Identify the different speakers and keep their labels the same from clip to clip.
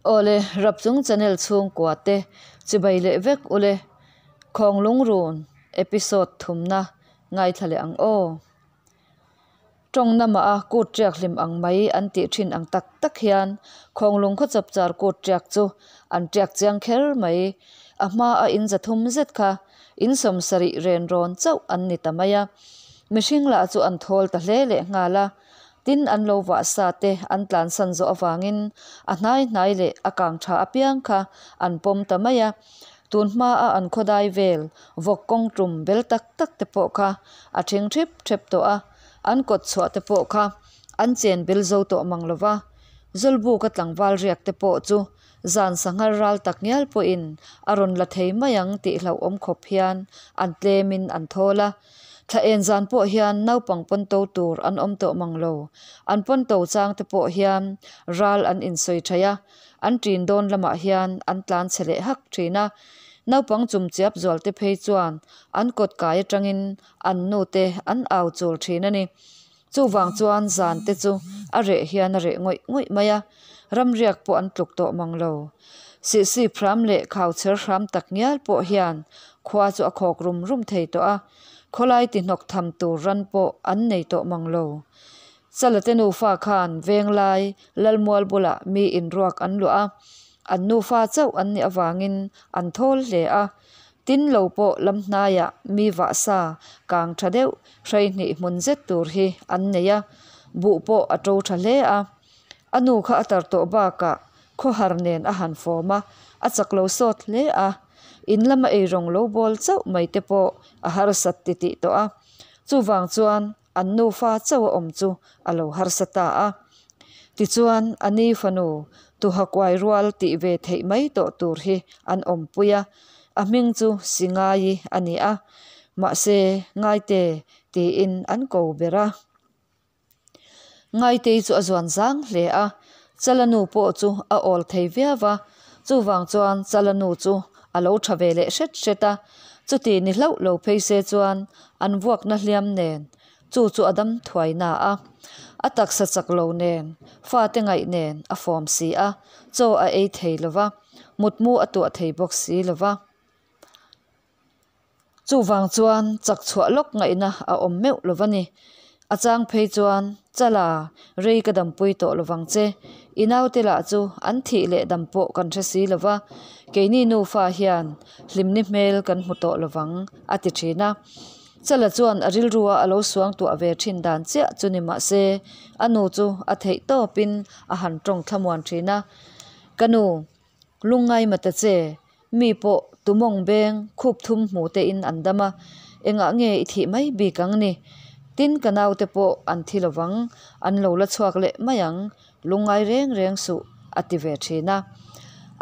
Speaker 1: Awle, Rapchung channel chhungkua te chibai leh vek ule, Khawnglung run episode thumna ngaithla leh ang aw. Tawng namah a kut tiak hlim ang mai an tih thin ang tak tak hian Khawnglung khaw chapchar kut tiak chu an tiak chiang kher mai. A hma a in zathum zet kha in 70 ren rawn chauh an ni ta mai a. Mihring lah chu an thawl ta hle leh nghal a. Tin an lo vah sa te an tlansan zawh avangin a hnai hnai leh a kang tha apiang kha an pawm ta mai a. Tun hma a an khawdai vel vawk kawng tum bel tak tak te pawh kha a thing thip thep tawh a, an kawt chhuah te pawh kha an chen bel zo tawh mang lo va. Zawlbuka tlangval riak te pawh chu zan sanghar ral tak ngial pawhin a rawn la thei mai ang tih hlauhawm khawp hian an tlemin an thawl a. Thla en zan pawh hian naupang pawn to tur an awm tawh mang lo. An pawn to chang te pawh hian ral an insawi thaih a, an ṭin dawn lamah hian an tlan chhe leh hak ṭhin a. Naupang chum chiap zual te phei chuan an kawt kai aṭangin an nu te an au chul ṭhin a ni. Chuvang chuan zan te chu a reh hian a reh ngawih ngawih mai a, ramriak pawh an tluk tawh mang lo. Sihsip hram leh khauchher hram tak ngial pawh hian khua chu a khawk rum rum thei tawh a, khawlai ti hnawk tham tur ran pawh an nei tawh mang lo. Chalate nufa khan Venglai Lalmual bulah mi inruak an luah a, an nufa chauh an nih avangin an thawl hle a. Tin lo pawh lam hnaiah mi vahsa kang tha deuh hreihnih hmun zet tur hi an nei a, buh pawh a to tha hle a. A nu kha a tar tawh bakah khawhar nen a han fawm a, a chak lo sawt hle a. In lama eirawng lo bawl chauh mai te pawh a harsat titih tawh a. Chuvang chuan an nufa chauh a awm chu a lo harsa ta a. Tichuan, a ni fanu Tuhakuai rual tih ve theih mai tawh tur hi an awmpui a, a hming chu Singai a ni a, mahse Ngaite tiin an ko ber a. Ngaitei chu a zuan zang hle a, Chala nu pawh chu a awl thei viau va, chuvang chuan Chala nu chu a lo tha ve leh hret hret a, chuti ni hlauh lo phei se chuan an vuakna hliam nen chu chu a dam thuai na a, a taksa chak lo nen fate ngaih nen a fawm si a, chaw a ei thei lo va, mutmu a tuah thei bawk si lo va. Chuvang chuan chak chhuah lawk ngaihna a awm meuh lo va ni. A chang phei chuan, Chala, rei ka dampui tawh lovang che. I naute lah chu an thih leh dam pawh kan hre si lo va, keini nufa hian hlimni hmel kan hmu tawh lovang, a ti thin a. Chala chuan a rilrua a lo suang tuah ve thin dan chiah chu ni mah se, a nu chu a theih tawpin a han tawng thlamuan thin a. Ka nu, Lungngai mata che, mi pawh tumawng beng khup thum hmu te in an dam a, engah nge i thih mai bik ang ni? Tin ka naute pawh an thi lovang, an lo la chhuak leh mai ang, lungngai reng reng suh a ti ve thin a.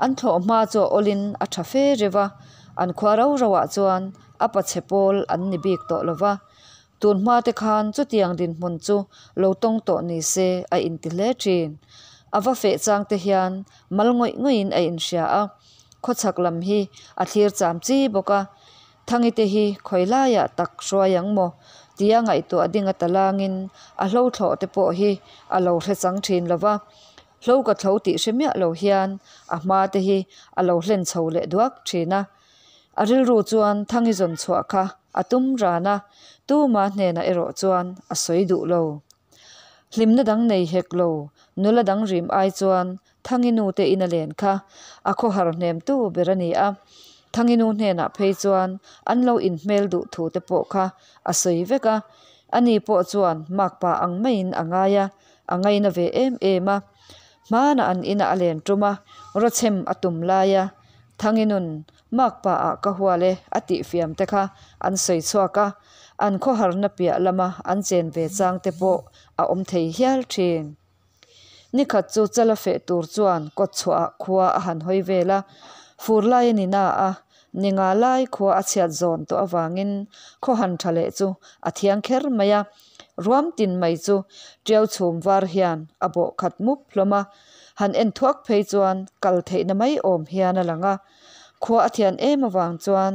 Speaker 1: An thlawh hma chu a awlin a tha fe reuh a, an khua rau rauh ah chuan a pachhe pawl an ni bik tawh lova. Tun hma te khan chutiang dinhmun chu lo tawng tawh ni se a inti hle thin. A va feh chang te hian mal ngawih ngawih in a inhria a, khawchhak lam hi a thlir cham chi bawk a. Thangi te hi khawi laiah tak hruai ang maw tia ngaihtuah ding a talangin a hlo thlawh te pawh hi a lo hre chang thin lo va. Hlo ka thlo tih hre miah lo hian a hma te hi a lo hlen chho leh duak thin a. A rilru chuan Thangi zawn chhuah kha a tum ran a, tuma hnenah erawh chuan a sawi duh lo. Hlimna dang nei hek lo, nula dang rim ai chuan Thangi nu te ina len kha a khawhar hnemtu ber a ni a. Thangi nu hnenah phei chuan an lo inhmel duh thu te pawh kha a sawi vek a, ani pawh chuan makpa ang maiin a ngai a, a ngaina ve em em a. Hmanah an ina a len tum a, rawchhem a tum lai a, Thangi nun makpa ah ka hual e a tih fiam te kha an sawi chhuak a, an khawharna piah lama an chen ve chang te pawh a awm thei hial thin. Nikhat chu chala feh tur chuan kawtchhuah ah khua a han hawi vel a, fur lai a ni na a, ni nga lai khua a chhiat zawn tawh avangin khaw han tha leh chu a thiang kher mai a, ruam tin mai chu tiau chhum var hian a bawh khat mup hlawm a, Han en thuak phei chuan kal theihna mai awm hian a lang a, khua a thian em avang chuan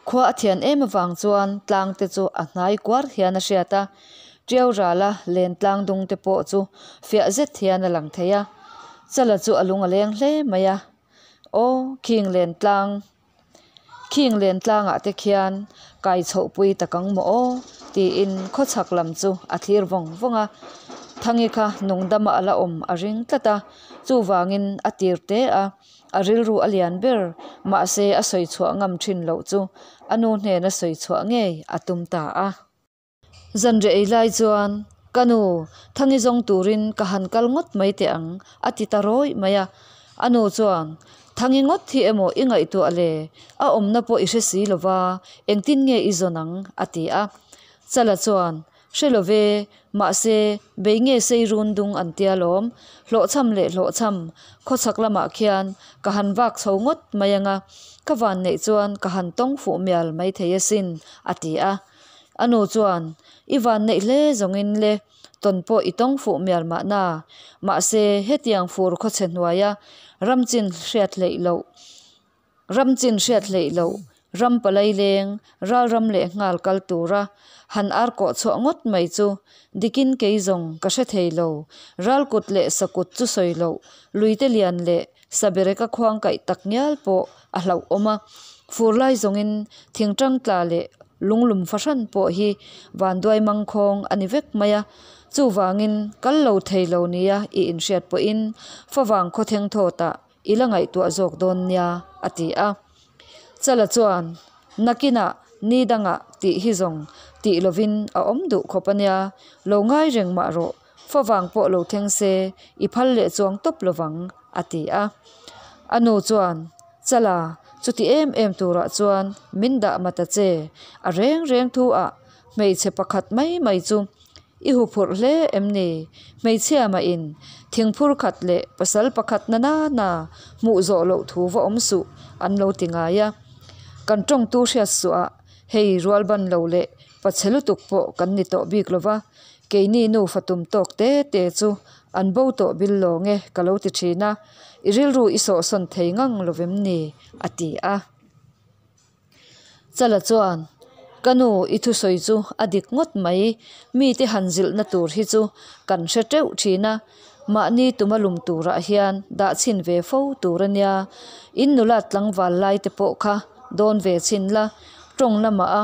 Speaker 1: khua a thian em avang chuan tlang te chu a hnai kuar hian a hriat a, tiau rala len tlang dung te pawh chu fiah zet hian a lang thei a. Chala chu a lung a leng hle mai a, Aw, khing len tlang, khing len tlangah te khian kai chhoh pui tak ang maw aw? tiin khawchhak lam chu a thlir vawng vawng a. Thangi kha nungdama a la awm a ring tlat a, chuvangin a tir te a, a rilru a lian ber, mahse a sawi chhuah ngam thin loh chu a nu hnena sawi chhuah ngei a tum ta a. Zanriah ei lai chuan, Ka nu, Thangi zawng turin ka han kal ngawt mai teh ang, a ti ta rawih mai a. A nu chuan, Thangi ngawt hi emaw i ngaihtuah le, a awmna pawh i hre si lo va, engtin nge i zawn ang? a ti a. Chala chuan, Hre lo ve, mahse, bei nge sei run dung an tia lawm, hlawhchham leh hlawhchham, khawchhak lamah khian ka han vak chho ngawt mai ang a, ka vanneih chuan ka han tawng fuh mial maithei asin, a ti a. A nu chuan, I van neih hle zawngin le, tawn pawh i tawng fuh mial mahna. Mahse, hetiang fur khawchhe hnuaia ram chin hriat hleih loh, ram chin hriat hleih loh, ram palai leng, ral ram leh nghal kal tura han ar kawh chhuah ngawt mai chu dikin kei zawng ka hre thei lo. Ral kut leh sa kut chu sawi loh, luite lian leh Sabereka khuang kaih tak ngial pawh a hlauh awm a, fur lai zawngin thingtang tla leh lunglum fahran pawh hi vanduai mangkhawng a ni vek mai a, chuvangin kal lo thei lo nia i inhriat pawhin favang khawtheng thawtah i la ngaihtuah zawk dawn nia, a ti a. Chala chuan, Nakinah ni dangah tih hi zawng tih lovin a awm duh khawp a nia, lo ngai reng mah rawh, Favang pawh lo thleng se, i phal leh chuang tawp lovang, a ti a. A nu chuan, Chala, chuti em em turah chuan min dah ma ta che, a reng reng thu ah hmeichhe pakhat mai mai chu i huphurh hle em ni? Hmeichhia mahin thingphur khat leh pasal pakhat na na na hmuh zawh loh thu va awm suh an lo ti ngai a. Kan tawngtu hriat suah hei rualban lo leh pachhe lutuk pawh kan ni tawh bik lova, Keini nufa tum tawk te te chu an bo tawh bil lawng e ka lo ti thin a, i rilru i sawhsawn thei ngang lovem ni? a ti a. Chala chuan, Ka nu i thusawi chu a dik ngawt mai, mite han zilhna tur hi chu kan hre teuh thin a, mahni tuma lum turah hian dah chhin ve fo tur a nia, in nulat tlangval lai te pawh kha dawn ve chhin la, tawng lamah a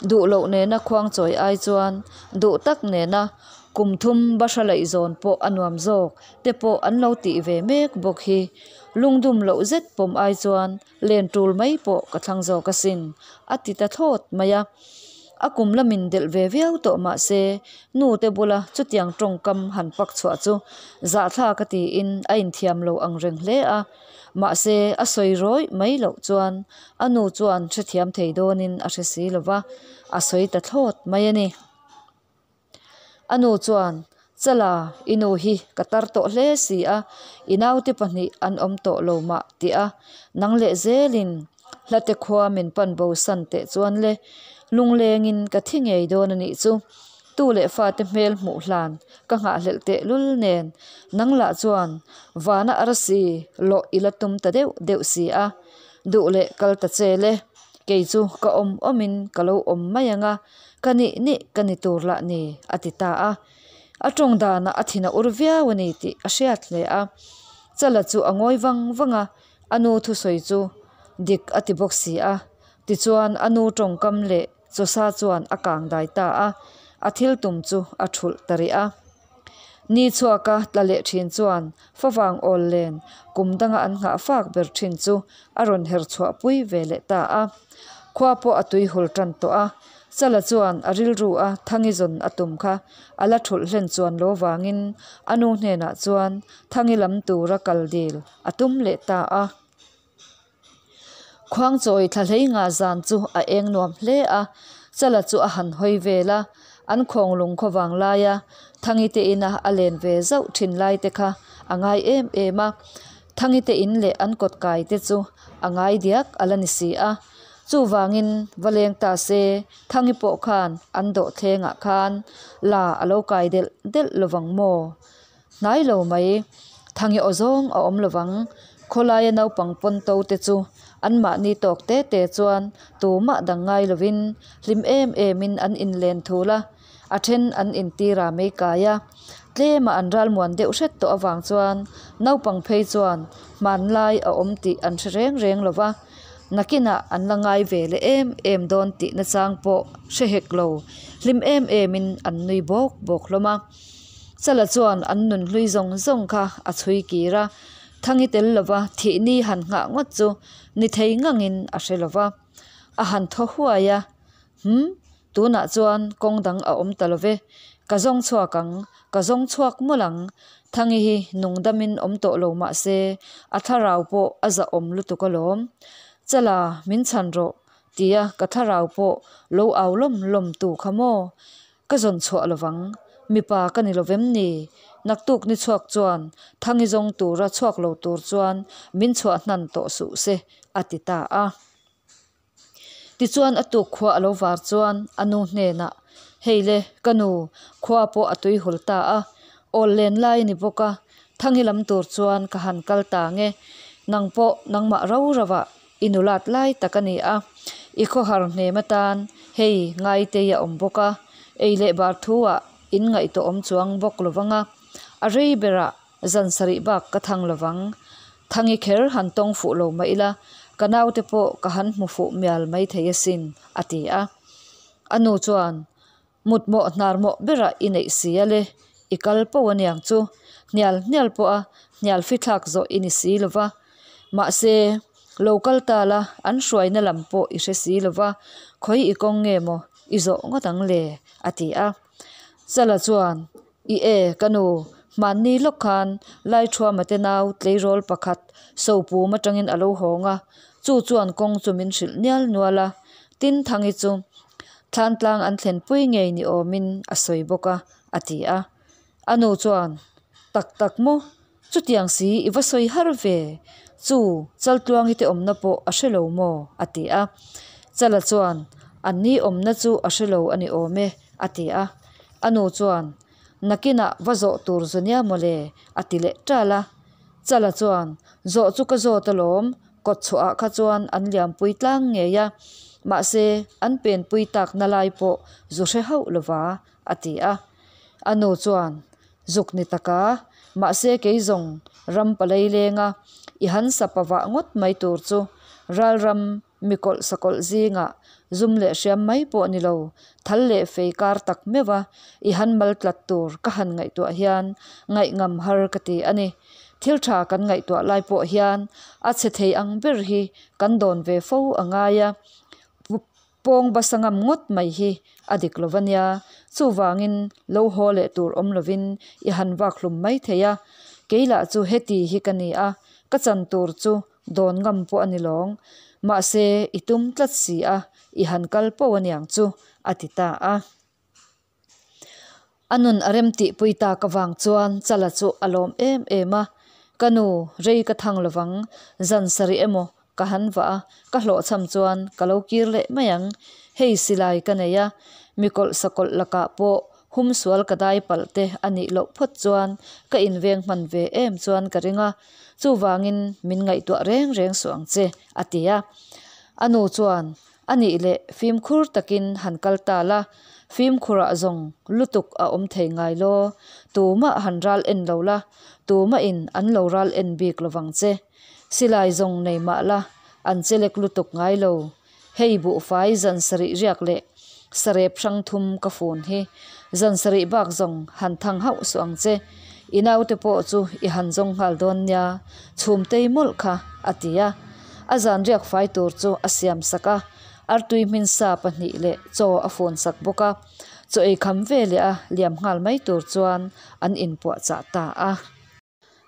Speaker 1: duh loh nena khuang chawi ai chuan duh tak nena kum thum bahra laih zawn pawh a nuam zawk te pawh an lo tih ve mek bawk hi. Lungdum loh zet pawm ai chuan len tul mai pawh ka thlang zawk asin, a ti ta thlawt mai a. A kum lamin delh ve viau tawh mah se nu te bula chutiang tawngkam han pak chhuah chu zahthlak a tiin a inthiam lo ang reng hle a. Mahse, a sawi rawih mai loh chuan a nu chuan hrethiam thei dawnin a hre si lo va, a sawi ta thlawt mai a ni. A nu chuan, Chala, i nu hi ka tar tawh hle si a, i naute pahnih an awm tawh lo mah tih a, nang leh zelin hlate khua min pan bosan teh chuan le, lunglengin ka thi ngei dawn a nih chu. Tu leh fate hmel hmuh hlan ka nghahhlelh teh lul nen, nang lah chuan vana arsi lawh i la tum ta deuh deuh si a, duh leh kal ta che le, kei chu ka awm awmin ka lo awm mai ang a, ka nih nih ka ni tur lah ni, a ti ta a. A tawng danah a thin a ur viau a ni tih a hriat hle a. Chala chu a ngawi vang vang a, a nu thusawi chu dik a ti bawk si a. Tichuan a nu tawngkam leh Chawsa chuan a kang dai ta a, a thil tum chu a thulh ta rih a. Ni chhuaka tla leh thin chuan favang awl len kum danga an nghah fak ber thin chu a rawn her chhuah pui ve leh ta a. Khua pawh a tui hul tan tawh a, Chala chuan a rilru a Thangi zawn a tum kha a la thulh hlen chuan lo vangin a nu hnenah chuan Thangi lam tura kal dil a tum leh ta a. Khuangchawi thla hlei nga zan chu a eng nuam hle a, Chala chu a han hawi vel a, an khawnglung khawvang laia Thangi te ina a len ve zauh thin lai te kha a ngai em em a, Thangi te in leh an kawt kai te chu a ngai diak a la ni si a, chuvangin va leng ta se Thangi pawh khan an dawhthlengah khan la a lo kai delh delh lovang maw? Hnai lo mai, Thangi aw zawng a awm lovang. Khawlaia naupang pawn to te chu anmahni tawk te te chuan tumah dang ngai lovin hlim em emin an inlen thul a, a then an intira mai kai a. Tlema an ralmuan deuh hret tawh avang chuan naupang phei chuan hmanlai a awm tih an hre reng reng lo va, nakinah an la ngai ve leh em em dawn tih nachang pawh hre hek lo, hlim em emin an nui bawk bawk hlawm a. Chala chuan an nun hlui zawng zawng kha a chhui kir a, Thangi tel lova thih ni han nghah ngawt chu ni thei ngangin a hre lo va, a han thaw huai a, Hum, tunah chuan kawng dang a awm ta lo ve, ka zawng chhuak ang, ka zawng chhuak mawlh ang, Thangi hi nung damin awm tawh lo mah se a thlarau pawh a zahawm lutuk alawm. Chala, min chhan rawh, tia ka thlarau pawh lo au lawm lawm tu kha maw? Ka zawn chhuah lovang, mipa ka ni lovem ni? Naktuk ni chhuak chuan Thangi zawng tura chhuak lo tur chuan min chhuah hnan tawh suh se, a ti ta a. Tichuan a tuk khua a lo var chuan a nu hnenah, Hei le, ka nu, khua pawh a tui hul ta a, awl len lai a ni bawk a, Thangi lam tur chuan ka han kal ta nge, nang pawh nangmah rau rauah i nulat lai tak a ni a, i khawhar hnem atan hei Ngaitei a awm bawk a, ei leh bar thu ah in ngaihtuah awm chuang bawk lo vang a, a rei berah Zan sarih bak ka thang lovang. Thangi kher han tawng fuh lo mah ila, ka naute pawh ka han hmu fuh mial mai thei asin, a ti a. A nu chuan, Mutmawh hnarmawh berah i neih si a le, i kal poh aniang chu, hnial hnial pawha hnial fithlak zawh i ni si lova. Mahse, lo kal ta la, an hruaina lam pawh i hre si lova, khawi i kawng nge maw i zawh ngawt ang le, a ti a. Chala chuan, I e, ka nu, hmanni lawk khan Laithuama te nau tleirawl pakhat Sopum atangin a lo hawng a, chu chuan kawng chu min hrilh nial nual a, tin Thangi chu Thlantlang an thlenpui ngei ni awmin a sawi bawk a, a ti a. A nu chuan, Tak tak maw? Chutiang si i va sawi har ve, chu Chaltluangi te awmna pawh a hre lo maw? a ti a. Chala chuan, Anni awmna chu a hre lo a ni awm e, a ti a. A nu chuan, Nakinah va zawh tur zu nia maw le? a ti leh ṭal a. Chala chuan, Zawh chu ka zawt alawm, kawtchhuahah kha chuan an liampui tlang ngei a, mahse an penpui takna lai pawh zu hre hauh lova, a ti a. A nu chuan, Zuk ni taka, mahse kei zawng ram palei lenga i han sa pavah ngawt mai tur chu ralram mikawlh sakawlh zingah zum leh hriam mai pawh ni lo, thal leh fei kar tak meuh a i han mal tlat tur ka han ngaihtuah hian ngaihngam har ka ti a ni. Thil tha kan ngaihtuah lai pawh hian a chhe thei ang ber hi kan dawn ve fo a ngai a. Pawng basa ngam ngawt mai hi a dik lo va nia, chuvangin lo haw leh tur awm lovin i han vak hlum mai thei a, kei lah chu heti hi ka ni a, ka chan tur chu dawn ngam pawh a ni lawng, mahse i tum tlat si a, i han kal poh aniang chu, a ti ta a. A nun a rem tihpui tak avang chuan Chala chu a lawm em em a, Ka nu, rei ka thang lovang, zan sarih emaw ka han vah a, ka hlawhchham chuan ka lo kir leh mai ang, hei silai ka nei a, mi kawlh sakawlh lakah pawh hum sual ka dai palh te a nih loh phawt chuan ka inveng hman ve em chuan ka ring a, chuvangin min ngaihtuah reng reng suh ang che, a ti a. A nu chuan, A nih leh fimkhur takin han kal ta la, fimkhurah zawng lutuk a awm thei ngai law, tumah han ral en lo la, tumahin an lo ral en bik lovang che. Silai zawng nei mah la, an chelek lutuk ngai lo. Hei buhfai zan sarih riak leh sarep hrang thum ka fun hi, zan sarih bak zawng han thang hauh suh ang che. I naute pawh chu i han zawng nghal dawn nia, chhumtei mawlh kha, a ti a. A zan riak fai tur chu a siam sak a, artui hminsa pahnih leh chaw a fun sak bawk a, chaw ei kham ve leh a liam nghal mai tur chuan an inpuahchah ta a.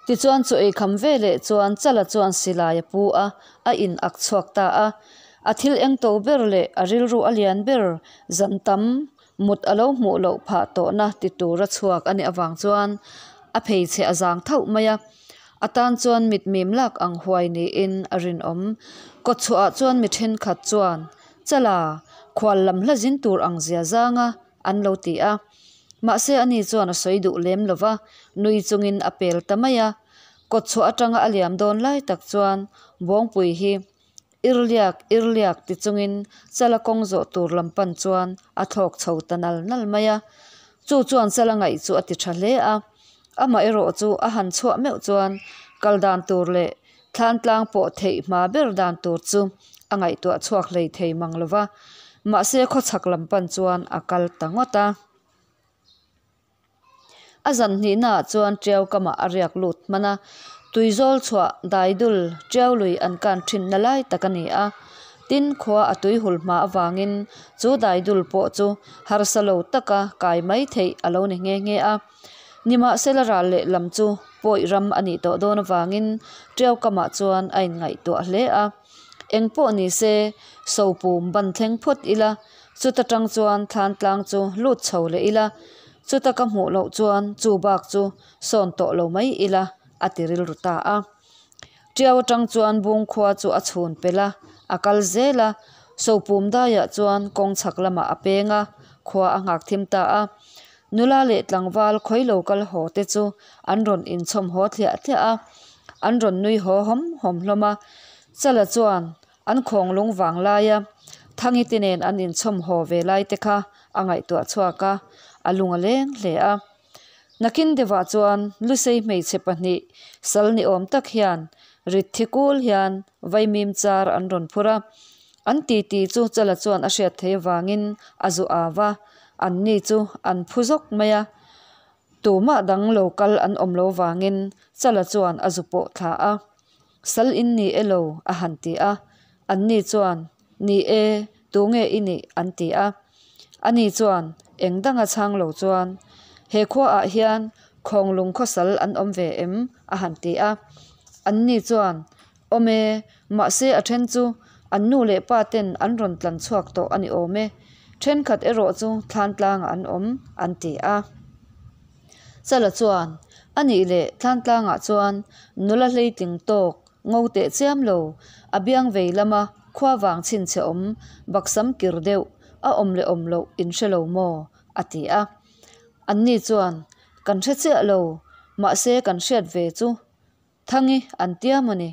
Speaker 1: Tichuan chaw ei kham ve leh chuan Chala chuan silai a pu a, a in ak chhuak ta a. A thil eng to ber leh a rilru a lian ber zan tam mut a lo hmuh loh phah tawhna ti tura chhuak a nih avang chuan a pheichhe a zang thauh mai a. A tan chuan mitmim lak ang huai niin a rinawm. Kawtchhuahah chuan mi thenkhat chuan, Chala, khual lam hla zin tur ang zia zanga an lo ti a. Mahse ani chuan a sawi duh lem lo va, nui chungin a pel ta mai a. Kawtchhuah atanga a liam dawn lai tak chuan Bawngpui hi Irliak, irliak ti chungin Chala kawng zawh tur lam pan chuan a thlawk chho ta nal nal mai a. Chu chuan Chala ngaih chu a ti tha hle a. Amaherawhchu a han chhuah meuh chuan kal dan tur leh thlan tlang pawh theih hma ber dan tur chu a ngaihtuah chhuak hlei thei mang lo va, mahse khawchhak lam pan chuan a kal ta ngawt a. A zan hnihnaah chuan Tiau kamah a riak lut hman a, tuizawl chhuah daidul Tiau lui an kan thinna lai tak a ni a. Tin, khua a tuihul hma avangin chu daidul pawh chu harsa lo taka kai mai theih a lo ni nghe nghe a. Nimahsela ral leh lam chu pawi ram a nih tawh dawn avangin Tiau kamah chuan a inngaihtuah hle a. Eng pawh ni se, sopum ban thleng phawt ila, chuta tang chuan thlan tlang chu lut chho leh ila, chuta ka hmuh loh chuan chu bak chu sawn tawh lo mai ila, a ti rilru ta a. Tiau atang chuan bung khua chu a chhun pelh a, a kal zel a, sopum daiah chuan kawng chhak lamah a peng a, khua a nghak thim ta a. Nula leh tlangval khawi lo kal haw te chu an rawn inchhawm haw thliah thliah a, an rawn nui haw hawm hawm hlawm a. Chala chuan an khawng lung vang laia Thangi te nen an inchhawm haw ve lai te kha a ngaihtuah chhuak a, a lung a leng hle a. Nakin deuhah chuan Lusei hmeichhe pahnih sal ni awm tak hian rit thi kul hian vaimim char an rawn phur a, an titi chu Chala chuan a hriat thei avangin a zu au va, anni chu an phu zawk mai a. Tumah dang lo kal an awm lo vangin Chala chuan a zu pawh thla a. Sal in ni e lo a han ti a, anni chuan Ni e, tunge i nih? an ti a. Ani chuan eng danga chhang lo chuan, He khuaah hian khawnglung khawsal an awm ve em? a han ti a. Anni chuan, Awm e, mahse a then chu an nu leh pa ten an rawn tlan chhuak tawh a ni awm e, thenkhat erawh chu thlan tlangah an awm, an ti a. Chala chuan, A nih leh thlan tlangah chuan nula hleitling tawk Ngo teh chiam lo, a biang vei lama khua vang chhinchhe awm baksam kir deuh a awm leh awm loh in hre lo maw? a ti a. Anni chuan, Kan hre chiah lo, mahse kan hriat ve chu Thangi an tia maw ni?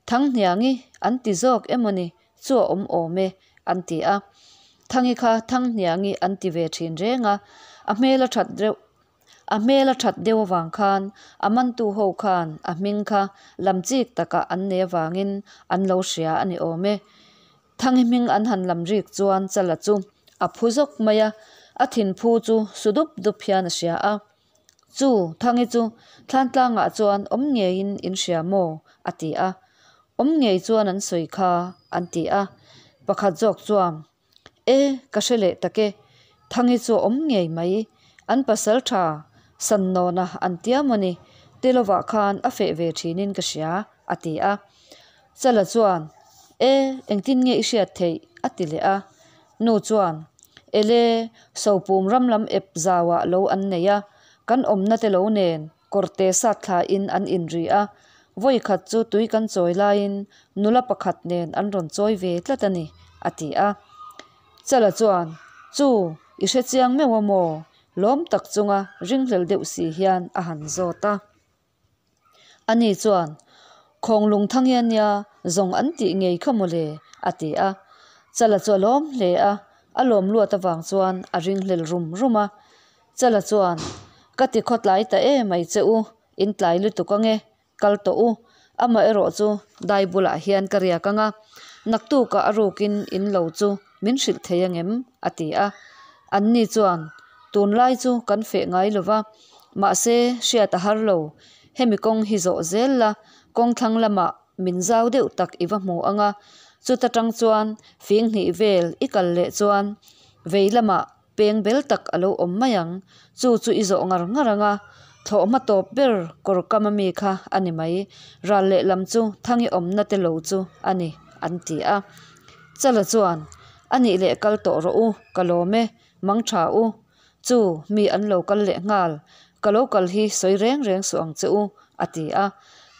Speaker 1: Thanghniangi an ti zawk emaw ni chu a awm awm e, an ti a. Thangi kha Thanghniangi an ti ve thin reng a, a hmel a that reuh A hmel a that deuh avang khan a mantu ho khan a hming kha lam chik takah an nei avangin an lo hria a ni awm e. Thangi hming an han lam rik chuan Chala chu a phu zawk mai a, a thinphu chu su dup dup hian a hria a. Chu Thangi chu Thlantlangah chuan awm ngeiin in hria maw? a ti a. Awm ngei chuan an sawi kha an ti a. Pakhat zawk chuan E, ka hre leh tak e, Thangi chu a awm ngei mai, an pasal tha Sannawna an tia maw ni, Telovah khan a feh ve thinin ka hria, a ti a. Chala chuan, E, engtin nge i hriat theih? a ti leh a. Nu chuan, Ele, Sopum ram lam ep zauah lo an nei a, kan awmna te lo nen Kawrte sat thlain an inri a, vawi khat chu tui kan chawi laiin nula pakhat nen an rawn chawi ve tlat a ni, a ti a. Chala chuan, Chu, i hre chiang meuh a maw? Lawm tak chunga ringhlel deuh si hian a han zawt a. Ani chuan, Khawnglung thang hi a nia, zawng an tih ngei kha maw le, a ti a. Chala chu a lawm hle a, a lawm luat avang chuan a ringhlel rum rum a. Chala chuan, Ka ti khaw tlai ta e mai che u, in tlai lutuk ange, kal tawh u. Amaherawh chu dai bulah hian ka riak anga, naktukah a rukin in lo chu min hrilh thei angem? a ti a. Anni chuan, Tunlai chu kan feh ngai lo va, mahse hriat a har lo, hemi kawng hi zawh zel la, kawng thlang lamah min zau deuh tak i va hmu anga, chuta tang chuan fing hnih vel i kal leh chuan vei lamah Peng bel tak a lo awm mai ang, chu chu i zawh ngar ngar ang a, thlawh hma tawp ber kawr kam ami kha a ni mai, ral lehlam chu Thangi awmna te lo chu a ni, an ti a. Chala chuan, A nih leh kal tawh rawh u, ka lawm e, mang tha u, chu mi an lo kal leh nghal, ka lo kal hi sawi reng reng suh ang che u, a ti a.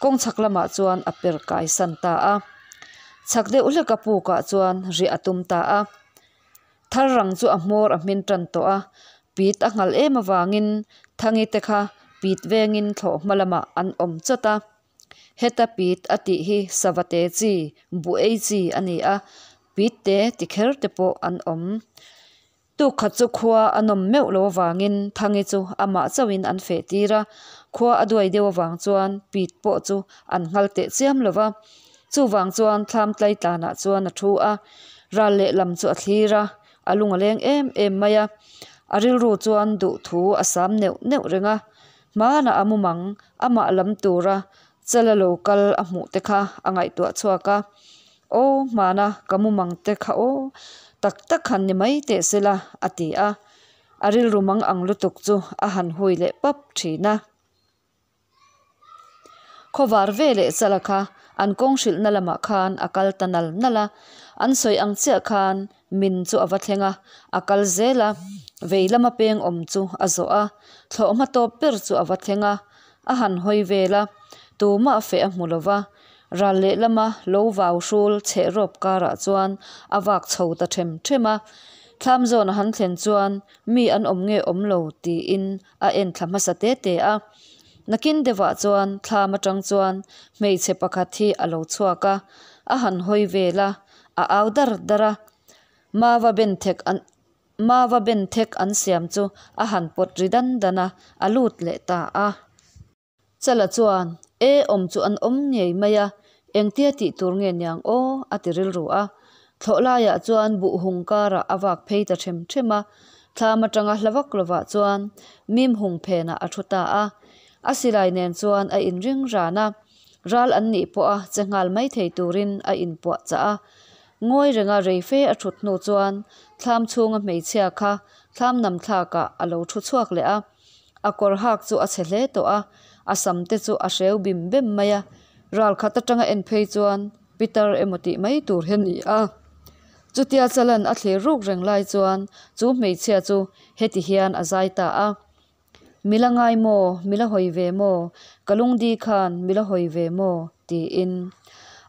Speaker 1: Kawng chhak lamah chuan a per kai san ta a. Chhak deuh hleka pukah chuan riah a tum ta a. Thar rang chu a hmawr a hmin tan tawh a, pit a nghalh em avangin Thangi te kha pit vengin thlawh hma lamah an awm chawt a. Heta pit a tih hi sava te chi, buh ei chi a ni a, pit te ti kher te pawh an awm. Tuk khat chu khua a nawm meuh lo avangin Thangi chu amah chauhin an feh tir a, khua a duai deuh avang chuan pit pawh chu an nghal teh chiam lo va. Chuvang chuan thlam tlai tlanah chuan a thu a, ral lehlam chu a thlir a, a lung a leng em em mai a. A rilru chuan duhthu a sam neuh neuh reng a, hmanah a mumang amah lam tura Chala lo kal a hmuh te kha a ngaihtuah chhuak a, Aw hmana ka mumang te kha aw tak tak han ni mai teh sela a ti a, a rilru mang ang lutuk chu a han hui leh pap thin a. Khawvar ve leh Chala kha an kawng hrilhna lamah khan a kal ta nal nal a, an sawi ang chiah khan min chu a va thleng a, a kal zel a, vei lama peng awm chu a zawh a, thlawhhma tawp ber chu a va thleng a, A han hawi vel a, tumah feh a hmu lo va, ral lehlama lo vau hrul chheh rawp karah chuan a vak chho ta them them a. Thlam zawn a han thlen chuan mi an awm nge awm lo tiin a en thla hmasa te te a. Nakin deuhah chuan thlam atang chuan hmeichhe pakhat hi a lo chhuak a, a han hawi vel a, a au dar dar a, Mava benthek an. Mava ben thek an siam chu a han pawt ri dan dan a, a lut leh ta a. Chala chuan, E, awm chu an awm ngei mai a, engtia tih tur nge niang aw? a ti rilru a. Thlawh laiah chuan buh hung karah a vak phei ta them them a, thlam atanga hla vak lovah chuan mim hung phenah a thu ta a. A silai nen chuan a inring ran a, ral an nih pawha che nghal mai thei turin a inpuah chah a. Ngawi renga rei fe a thut hnu chuan thlam chhunga hmeichhia kha thlam nam thlakah a lo thu chhuak leh a. A kawr hak chu a chhe hle tawh a, a sam te chu a hreu bim bem mai a. Ral khat atanga en phei chuan Peter emaw tih mai tur hi a ni a. Chutia Chalan a thlir ruk reng lai chuan chu hmeichhia chu heti hian a zai ta a. Mi la ngai maw? Mi la hawi ve maw? Ka lungdi khan mi la hawi ve maw? tiin.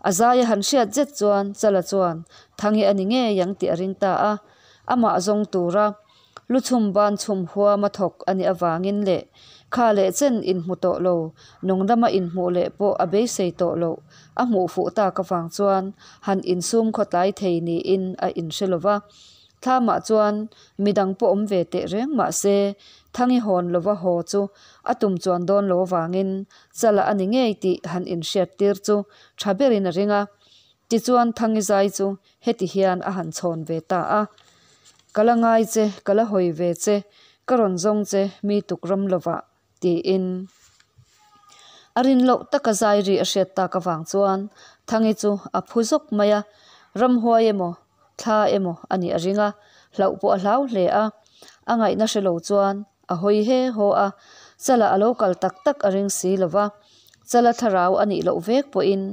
Speaker 1: A zai a han hriat zet chuan Chala chuan Thangi a ni ngei ang tih a ring ta a. Amah zawng tura lu chhum ban chhum huama thawk a nih avangin leh kha leh chen inhmu tawh lo, nungdama inhmuh leh pawh a beisei tawh loh a hmuh fuh tak avang chuan han insum khawtlai thei niin a inhre lo va. Thlamah chuan midang pawh awm ve teh reng mah se, Thangi hawn lova haw chu a tum chuan dawn lo avangin Chala a ni ngei tih han inhriat tir chu tha berin a ring a. Tichuan Thangi zai chu heti hian a han chhawn ve ta a, Ka la ngai che, ka la hawi ve che, ka rawn zawng che mi tuk ram lovah. Tiin a rin loh taka zai ri a hriat tak avang chuan Thangi chu a phu zawk mai a, ramhuai emaw thla emaw a nih a ring a, hlauh pawh a hlau hle a. A ngaihna hre lo chuan a hawi he haw a, Chala a lo kal tak tak a ring si lo va, Chala thlarau a nih loh vek pawhin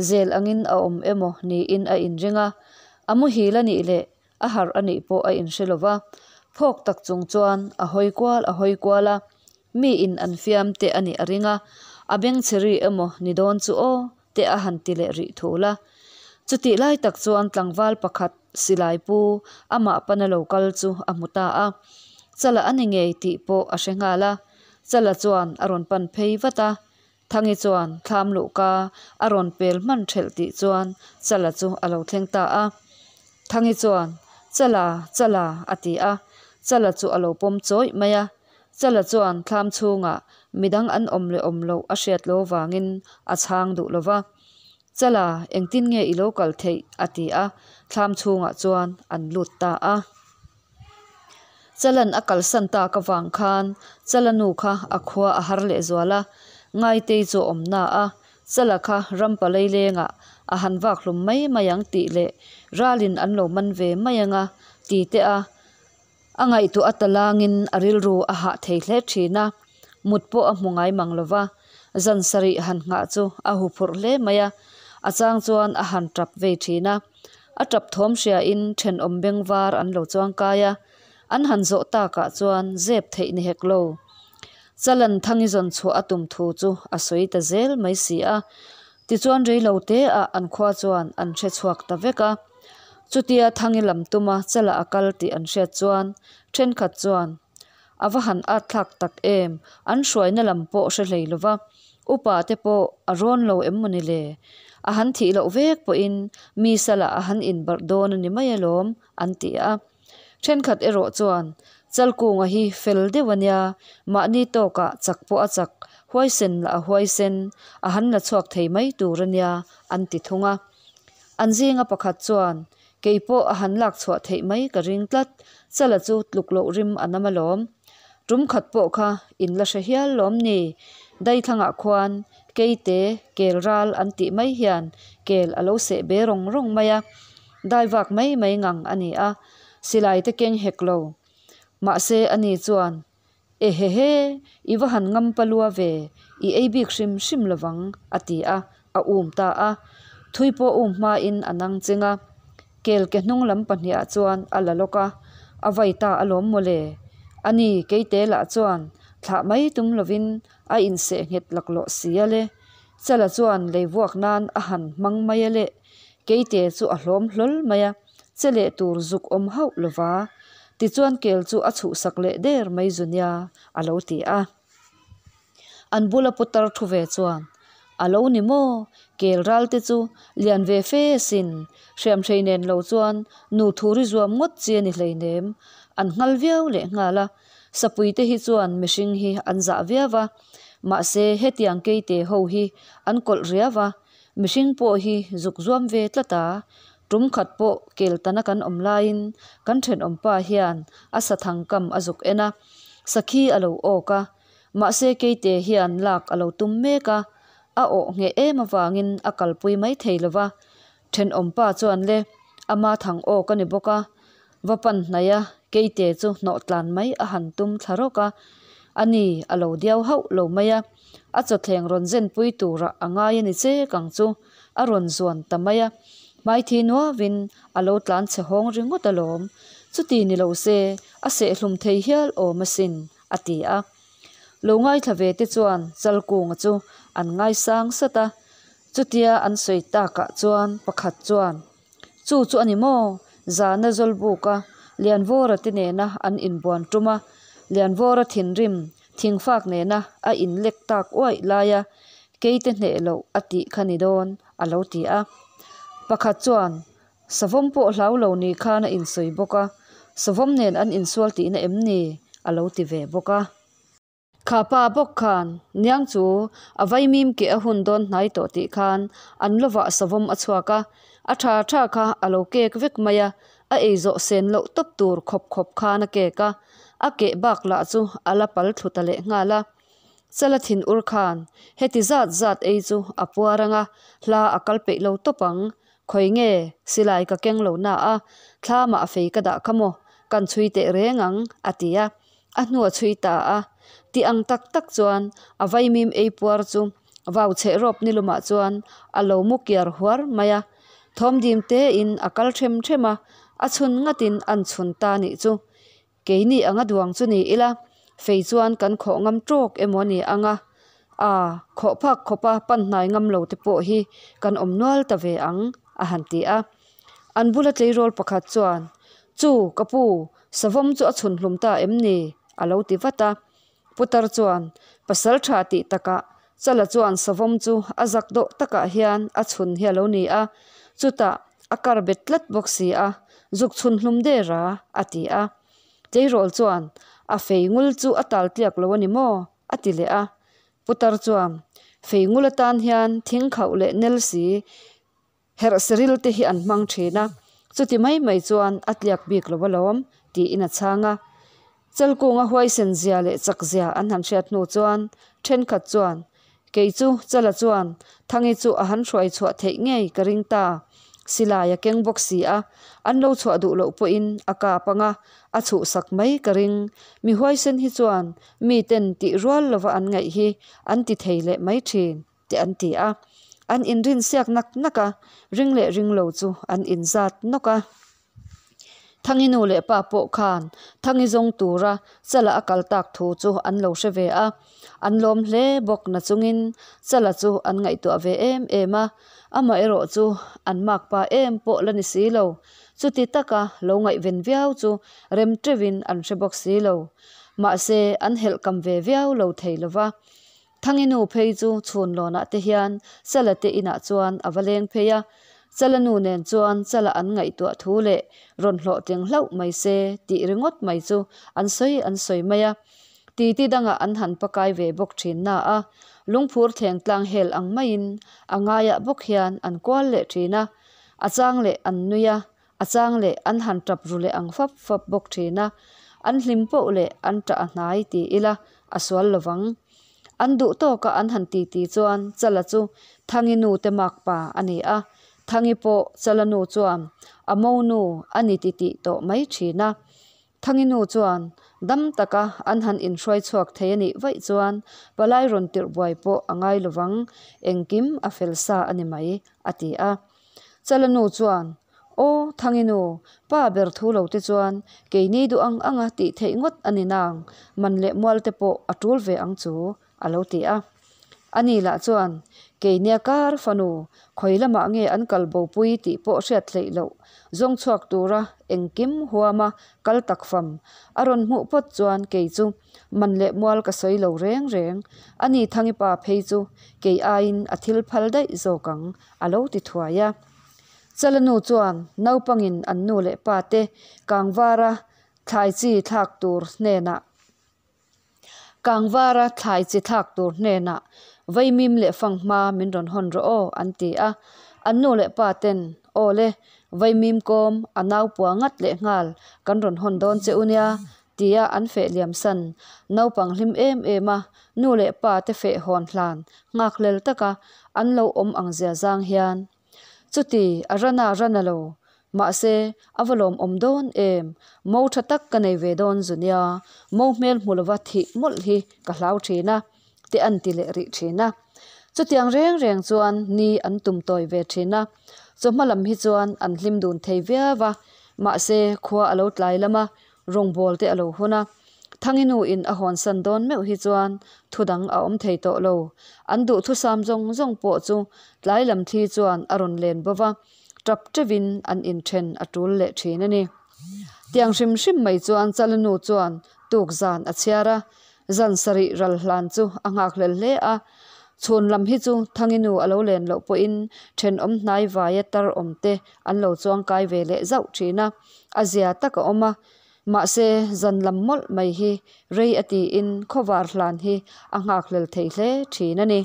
Speaker 1: zel angin a awm emaw niin a inring a, a muhil a nih leh a harh a nih pawh a inhre lo va, phawk tak chung chuan a hawi kual a hawi kual a, mi in an fiam te a nih a ring a, a bengchhe ri emaw ni dawn chu aw te a han ti leh rih thul a. Chutih lai tak chuan tlangval pakhat silai pu amah pana lo kal chu a hmu ta a, Chala a ni ngei tih pawh a hre nghal a, Chala chuan a rawn pan phei vat a, Thangi chuan thlam luhka a rawn pel hman thelh tih chuan Chala chu a lo thleng ta a. Thangi chuan, Chala, Chala, a ti a, Chala chu a lo pawm chawih mai a. Chala chuan thlam chhungah midang an awm leh awm loh a hriat lo vangin a chhang duh lo va. Chala, engtin nge i lo kal theih? a ti a, thlam chhungah chuan an lut ta a. Chalan a kalsan tak avang khan Chala nu kha a khua a har leh zual a, Ngaitei chu a awm na a, Chala kha rampa leilengah a han vak hlum mai mai ang tih leh ralin an lo man ve mai anga ti teh a, a ngaihtuah a talangin a rilru a hah thei hle thin a, mut pawh a hmu ngai mang lo va, zan sarih han nghah chu a huphurh hle mai a, a chang chuan a han tap vei thin a. A tap thawm hriain thenawm beng var an lo chuang kai a, an han zawh takah chuan zep theih ni hek lo. Chalan Thangi zawn chhuah a tum thu chu a sawi ta zel mai si a, tichuan reilo te ah an khua chuan an hre chhuak ta vek a. Chutia Thangi lam tuma Chala a kal tih an hriat chuan thenkhat chuan a va han at thlak tak em, an hruaina lam pawh hre hlei lova, Upa te pawh a rawn lo em mawni le? A han thih loh vek pawhin mi salah a han inbarh dawn a ni mai alawm, an ti a. Thenkhat erawh chuan, Chalkunga hi fel deuh a nia, mahni tawkah chak pawh a chak, huaisen lah a huaisen, a han la chhuak thei mai tur a nia, an ti thung a. An zinga pakhat chuan, Kei pawh a han lak chhuah theih mai ka ring tlat, Chala chu tluk loh rim a nam alawm. Tum khat pawh kha in la hre hial lawm ni? Daithlangah khuan Keite kel ral an tih mai hian kel a lo seh be rawng rawng mai a, dai vak mai mai ngang a ni a, silai te keng hek lo. Mahse ani chuan, Ehehe, i va han ngam palua ve, i ei bik hrim hrim lovang, a ti a, a um ta a. Thui pawh um hmain a nang cheng a, kel ke hnung lam pahniah chuan a la lawk a, a vai ta alawm mawle. Ani keite lah chuan thlah mai tum lovin a inseh nghet laklawh si a le. Chala chuan lei vuak nan a han hmang mai a le. Keite chu a hlawm hlawl mai a, che leh tur zuk awm hauh lova. Tichuan kel chu a chhuhsak leh der mai zu nia, a lo ti a. An bula putar thu ve chuan, A lo ni maw? Kel ral te chu lian ve fe asin. Hriamhrei nen lo chuan nu thuri zuam ngawt chi a ni hleinem. An nghal viau leh nghal a. Sapui te hi chuan mihring hi an zah viau va, mahse hetiang keite ho hi an kawlh riau a, mihring pawh hi zuk zuam ve tlat a. Tum khat pawh kel tana kan awm laiin kan thenawmpa hian a sathang kam a zuk en a, sakhi a lo awk a, mahse keite hian lak a lo tum mek a, a awh ngheh em avangin a kalpui mai thei lo va. Thenawmpa chuan le, ama thang awk a ni bawk a, Va pan hnaih a, keite chu hnawh tlan mai a han tum thla rawk a. A ni, a lo diau hauh lo mai a. A chawthleng rawn zenpui turah a ngai a ni chek ang chu. A rawn zuan ta mai a. Hmaithi nuavin a lo tlan chhe hawng ringawt alawm. Chuti ni lo se, a sehhlum thei hial awm asin, a ti a. Lo ngaithla ve te chuan Chalkunga chu an ngaisang sat a. Chutia an sawi takah chuan pakhat chuan, Chu chu a ni maw? Zana Zawlbuka Lianvawra te nena an inbuan tum a, Lianvawra thinrim thingfak nena a inlek tak uaih laia keite hneh loh a tih kha ni dawn a lo ti a. Pakhat chuan, Savawm pawh hlau lo ni khan a insawi bawk a, Savawm nen an insual tihna em ni? a lo ti ve bawk a. Kha pa bawk khan niang chu a vaimim keh a hun dawn hnai tawh tih khan an lovah savawm a chhuak a, a tha tha kha a lo kek vek mai a, a ei zawh sen loh tawp tur khawp khawp khan a kek a, a keh bak lah chu a la pal thlu ta leh nghal a. Chala thin ur khan heti zat zat ei chu a puar ang a, hla a kal peih lo tawp ang, khawi nge silai ka keng lo na a, thlamah a fei ka dah kha maw, kan chhui teh reng ang a ti a. A hnu a chhui ta a. Ti ang tak tak chuan a vaimim ei puar chu vau chheh rawp ni lumah chuan a lo mu kiar huar mai a. Thawmdim tein a kal them them a, a chhun ngatin an chhun ta nih chu. Keini anga duang chu ni ila, fei chuan kan khawh ngam tawk emaw a ni ang a. A, khawh phak khawpa pan hnai ngam lo te pawh hi kan awm nual ta ve ang, a han ti a. An bula tleirawl pakhat chuan, Chu, ka pu, Savawm chu a chhun hlum ta em ni? a lo ti vat a. Putar chuan, Pasal tha tih takah, Chala chuan savawm chu a zak dawh takah hian a chhun hi a lo ni a, chutah a kar bet tlat bawk si a, zuk chhun hlum der a, a ti a. Tleirawl chuan, A fei ngul chu a tal tliak lo a ni maw? a ti leh a. Putar chuan, Fei ngul atan hian thing khauh leh nel si Herh seril te hi an hmang thin a, chuti mai mai chuan a tliak bik lo alawm, tiin a chhang a. Chalkunga huaisen zia leh chak zia an han hriat hnu chuan thenkhat chuan, Kei chu Chala chuan Thangi chu a han hruai chhuah theih ngei ka ring ta, silai a keng bawk si a, an lo chhuah duh loh pawhin a kap ang a, a chhuhsak mai ka ring. Mi huaisen hi chuan miten tih rual lova an ngaih hi an ti thei leh mai thin. te an ti a, an inrin siak nak nak a, ring leh ring lo chu an inzat nawk a. Thangi nu leh pa pawh khan Thangi zawng tura Chala a kal tak thu chu an lo hre ve a, an lawm hle bawk na chungin Chala chu an ngaihtuah ve em em a, amaherawh chu an makpa em pawh la ni si lo, chuti taka lo ngaihven viau chu rem teuhin an hre bawk si lo. Mahse an helh kam ve viau lo thei lo va. Thangi nu phei chu chhun lawnah te hian Chala te inah chuan a va leng phei a. Chala nu nen chuan Chala an ngaihtuah thu leh rawn hlawhtling hlauh mai se tih ringawt mai chu an sawi an sawi mai a. Titi dangah an han pakai ve bawk thin na a, lungphur thleng tlang hel ang maiin a ngaiah bawk hian an kual leh thin a. A chang leh an nui a, a chang leh an han tap ru leh ang fap fap bawk thin a. An hlim poh leh an tah a hnai ti ila a sual lovang. An duh tawka an han titi chuan Chala chu Thangi nu te makpa a ni a, Thangi pawh Chala nu chuan a monu a ni titih tawh mai thin a. Thangi nu chuan dam taka an han inhruai chhuak thei a nih vaih chuan palai rawn tirh buai pawh a ngai lovang, engkim a fel sa a ni mai, a ti a. Chala nu chuan, Aw, Thangi nu, pa ber thu lo te chuan keini duh ang anga tih theih ngawt a ni nang, man leh mual te pawh a tul ve ang chu, a lo ti a. Ani lah chuan, Keinia kar fanu, khawi lamah nge an kal bopui tih pawh hriat hleih loh, zawng chhuak tura engkim huama kal tak fam a rawn hmuh phawt chuan kei chu man leh mual ka sawi lo reng reng, ani Thangi pa phei chu kei aiin a thil phal daih zawk ang, a lo ti thuai a. Chala nu chuan naupangin an nu leh pa te Kangvara thlai chi thlak tur hnenah Kangvara thlai chi thlak tur hnenah Vaimim leh fanghma min rawn hawn rawh aw an ti a. An nu leh pa ten Aw le, Vaimim kawm a nau pua ngat leh nghal kan rawn hawn dawn che u nia tia an feh liam san. Naupang hlim em em a, nu leh pa te feh hawn hlan nghakhlel taka an lo awm ang zia zang hian. Chuti, a rana rana lo. Mahse, a va lawmawm dawn em? Mo tha tak ka nei ve dawn zu nia, mo hmel hmu lova thih mawlh hi ka hlau thin a, te an ti leh rih thin a. Chutiang reng reng chuan ni an tum tawi ve thin a. Chawhma lam hi chuan an hlim dun thei viau a, mahse khua a lo tlai lam a, Rawngbawl te a lo hun a, Thangi nu in a hawnsan dawn meuh hi chuan thu dang a awm thei tawh lo. An duhthusam zawng zawng pawh chu tlai lam thli chuan a rawn len bo va, tap teuhin an inthen a tul leh thin a ni. Tiang hrim hrim mai chuan Chala nu chuan tuk zan a chhiar a, zan sarih ral hlan chu a nghakhlel hle a. Chhun lam hi chu Thangi nu a lo len loh pawhin thenawm hnai vaia tar awm te an lo chuangkai ve leh zauh thin a. A zia tak a awm a, mahse zan lam mawlh mai hi rei a tiin khawvar hlan hi a nghakhlel thei hle thin a ni.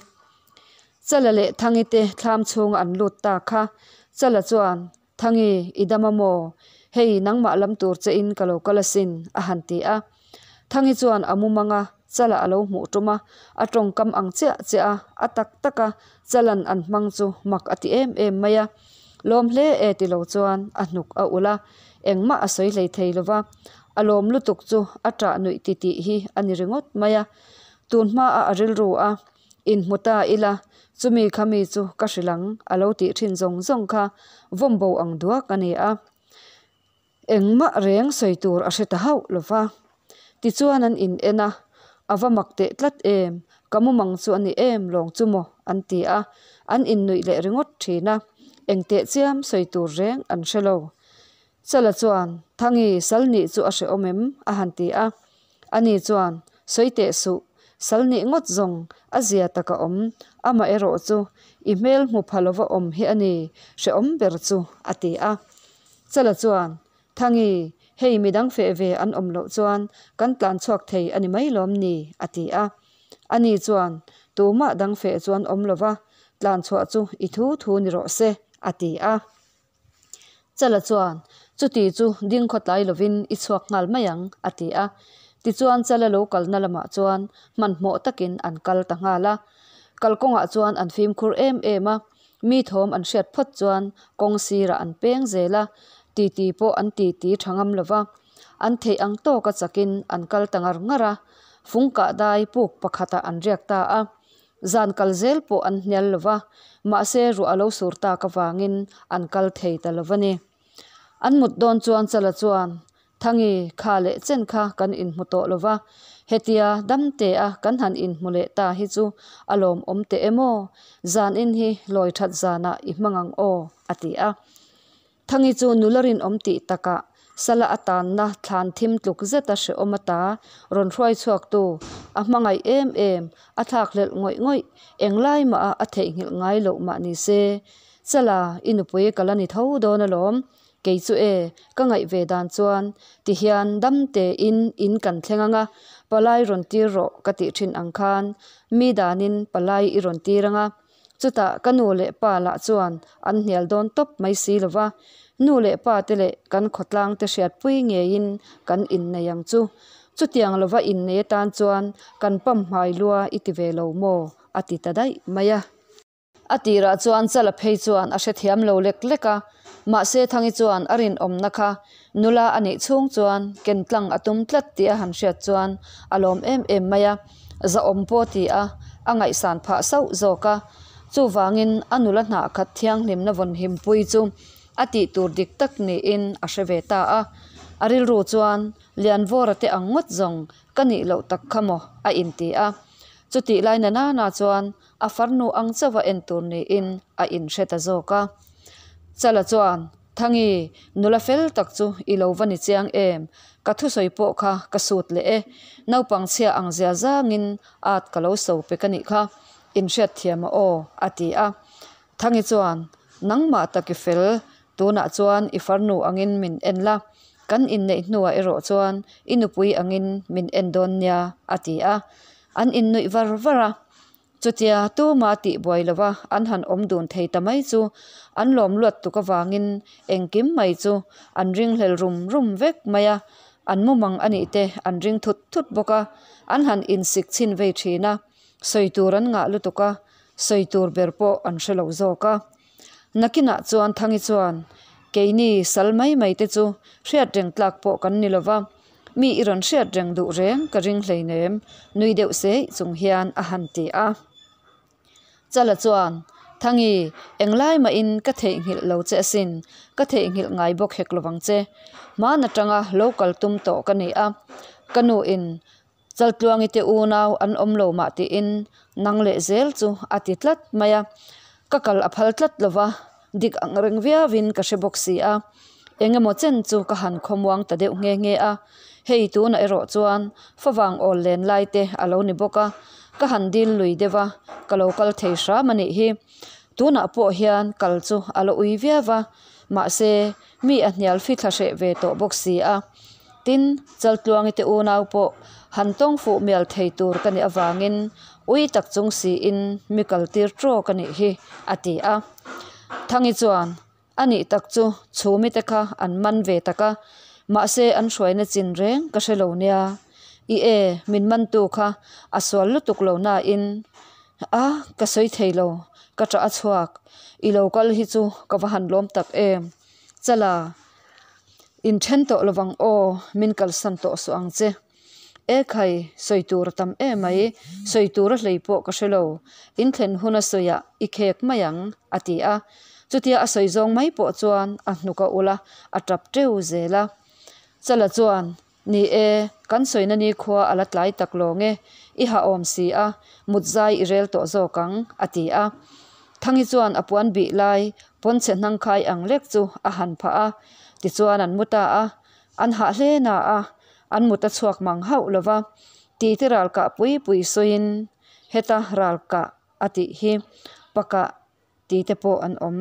Speaker 1: Chala leh Thangi te thlam chhunga an lut ta kha Chala chuan, Thangi, i dam a maw? Hei nangmah lam tur che in ka lo kal asin, a han ti a. Thangi chuan a mumang a, Chala a lo hmuh tum a, a tawngkam ang chiah chiah a, a tak tak a, Chalan an hmang chu mak a ti em em mai a. Lawm hle e ti lo chuan a hnuk a ulh a, engmah a sawi hlei thei lo va, a lawm lutuk chu a ṭah nuih ti tih hi a ni ringawt mai a. Tun hmaah a rilru a, inhmu ta ila, chumi kha mi chu ka hrilh ang a lo tih ṭhin zawng zawng kha vawmbo ang duak a ni a. Engmah reng sawi tur a hre ta hauh lo va. Tichuan an in en a, A va mak teh tlat em, ka mumang chu a ni em lawng chu maw? an ti a, an innuih leh ringawt thin a, eng teh chiam sawi tur reng an hre lo. Chala chuan, Thangi, sal nih chu a hrehawm em? a han ti a. Ani chuan, Sawi teh suh, sal nih ngawt zawng a zia tak a awm, amaherawh chu i hmel hmu pha lova awm hi a ni hrehawm ber chu, a ti a. Chala chuan, Thangi, hei midang feh ve an awm loh chuan kan tlan chhuak thei a ni mai lawm ni? a ti a. Ani chuan, Tumah dang feh chuan awm lova, tlan chhuah chu i thu thu ni rawh se, a ti a. Chala chuan, Chuti chu ding khawtlai lovin i chhuak nghal mai ang, a ti a. Tichuan Chala lo kalna lamah chuan hmanhmawh takin an kal ta nghal a. Kalkawngah chuan an fimkhur em em a, Mi thawm an hriat phawt chuan kawng sirah an peng zel a, titi pawh an titi tha ngam lo va. An theih ang tawka chakin an kal ta ngar ngar a, fung kah dai puk pakhatah an riak ta a. Zan kal zel pawh an hnial lo va, mahse ruah a lo sur tak avangin an kal thei ta lo va ni. An mut dawn chuan Chala chuan Thangi, kha leh chen kha kan inhmu tawh lo va, hetia damte a kan han inhmu leh ta hi chu a lawmawm teh em aw, zanin hi lawi that zanah i hmang ang aw, a ti a. Thangi chu nula rinawm tih takah Sala a tanna thlan thim tluk zeta hrehawm ata rawn hruai chhuaktu, a hmangaih em em, a thlakhlelh ngawih ngawih, englai mah a a theihnghilh ngai loh mah ni se, Chala, i nupui ka la ni tho dawn alawm, kei chu e, ka ngaih ve dan chuan ti hian dam tein in kan thleng anga, palai rawn tir rawh ka tih thin ang khan mi danin palai i rawn tir anga, Chutah ka nu leh pa lah chuan an hnial dawn tawp mai si lo va, nu leh pa te leh kan khawtlang te hriatpui ngeiin kan innei ang chu. Chutiang lova innei atan chuan kan pamhmai lua i ti ve lo maw? a ti ta daih mai a. A tirah chuan Chala phei chuan a hrethiam lo lek lek a, mahse Thangi chuan a rinawmna kha nula a nih chhung chuan ken tlang a tum tlat tih a han hriat chuan a lawm em em mai a. Zahawm pawh ti a, a ngaihsan phah sauh zawk a. Chuvangin a nula hnah khat thianghlimna vawn himpui chu a tih tur dik tak niin a hre ve ta a. A rilru chuan Lianvawra te ang ngawt zawng ka nih loh tak kha maw a inti a. Chutih lai na nana chuan a farnu ang chauha en tur niin a inhre ta zawk a. Chala chuan, Thangi, nula fel tak chu i lo va ni chiang em? Ka thusawi pawh kha ka sut leh e. Naupang chhia ang zia zangin at ka lo so pek a nih kha. Inhriatthiam a aw, a ti a. Thangi chuan, Nangmah tak i fel, tunah chuan i farnu angin min en la, kan inneih hnuah erawh chuan i nupui angin min en dawn nia, a ti a. An innuih var var a. Chutia tuma tihbuai lova an han awm dun thei ta mai chu an lawm luat tuk avangin engkim mai chu an ringhlel rum rum vek mai a, an mumang a nih te an ring thut thut bawk a, an han insik chhin vei thin a, sawi tur an ngah lutuk a, sawi tur ber pawh an hre lo zawk a. Nakinah chuan Thangi chuan, Keini sal mai mai te chu hriat reng tlak pawh kan ni lova, Mi i rawn hriat reng duh reng ka ring hleinem, nui deuh seih chung hian a han ti a. Chala chuan, Thangi, englai mahin ka theihnghilh lo che asin, ka theihnghilh ngai bawk hek lovang che. Hman atanga lo kal tum tawh ka ni a, ka nu in Chaltluangi te unau an awm lo mah tiin nang leh zel chu a ti tlat mai a, ka kal a phal tlat lo va, dik ang reng viauin ka hre bawk si a, eng emaw chen chu ka han khawmuang ta deuh nghe nghe a, hei tunah erawh chuan favang awl len lai te a lo ni bawk a, ka han dil lui deuh a, ka lo kal thei hram a nih hi. Tunah pawh hian kal chu a la ui viau va, mahse mi a hnial fithla hreh ve tawh bawk si a. Tin, Chaltluangi te unau pawh han tawng fuh mial thei tur ka nih avangin ui tak chung siin mi kal tir trawk a nih hi, a ti a. Thangi chuan, A nih tak chu chhumi te kha an man ve tak a, mahse an hruaina chin reng ka hre lo nia. I e, min mantu kha a sual lutuk lo nain a, ka sawi thei lo, ka ṭah a chhuak. I lo kal hi chu ka va han lawm tak em. Chala, inthen tawh lovang aw, min kalsan tawh suh ang che. E khai, sawi tur a tam emai, sawi tur a hlei pawh ka hre lo, inthlen huna sawiah i khek mai ang, a ti a. Chutia a sawi zawng mai pawh chuan a hnuk a ulh a, a tap teu zel a. Chala chuan, Ni e, kan sawina nikhua a la tlai tak lawng e, i ha awm si a, mut zai i rel tawh zawk ang, a ti a. Thangi chuan a puan bih lai pawnchhe hnangkhai ang lek chu a han phah a, tichuan an mu ta a, an hah hle na a, an mut a chhuak mang hauh lo va, titi ral kah pui pui sawiin heta ral kah a tih hi pakah ti te pawh an awm.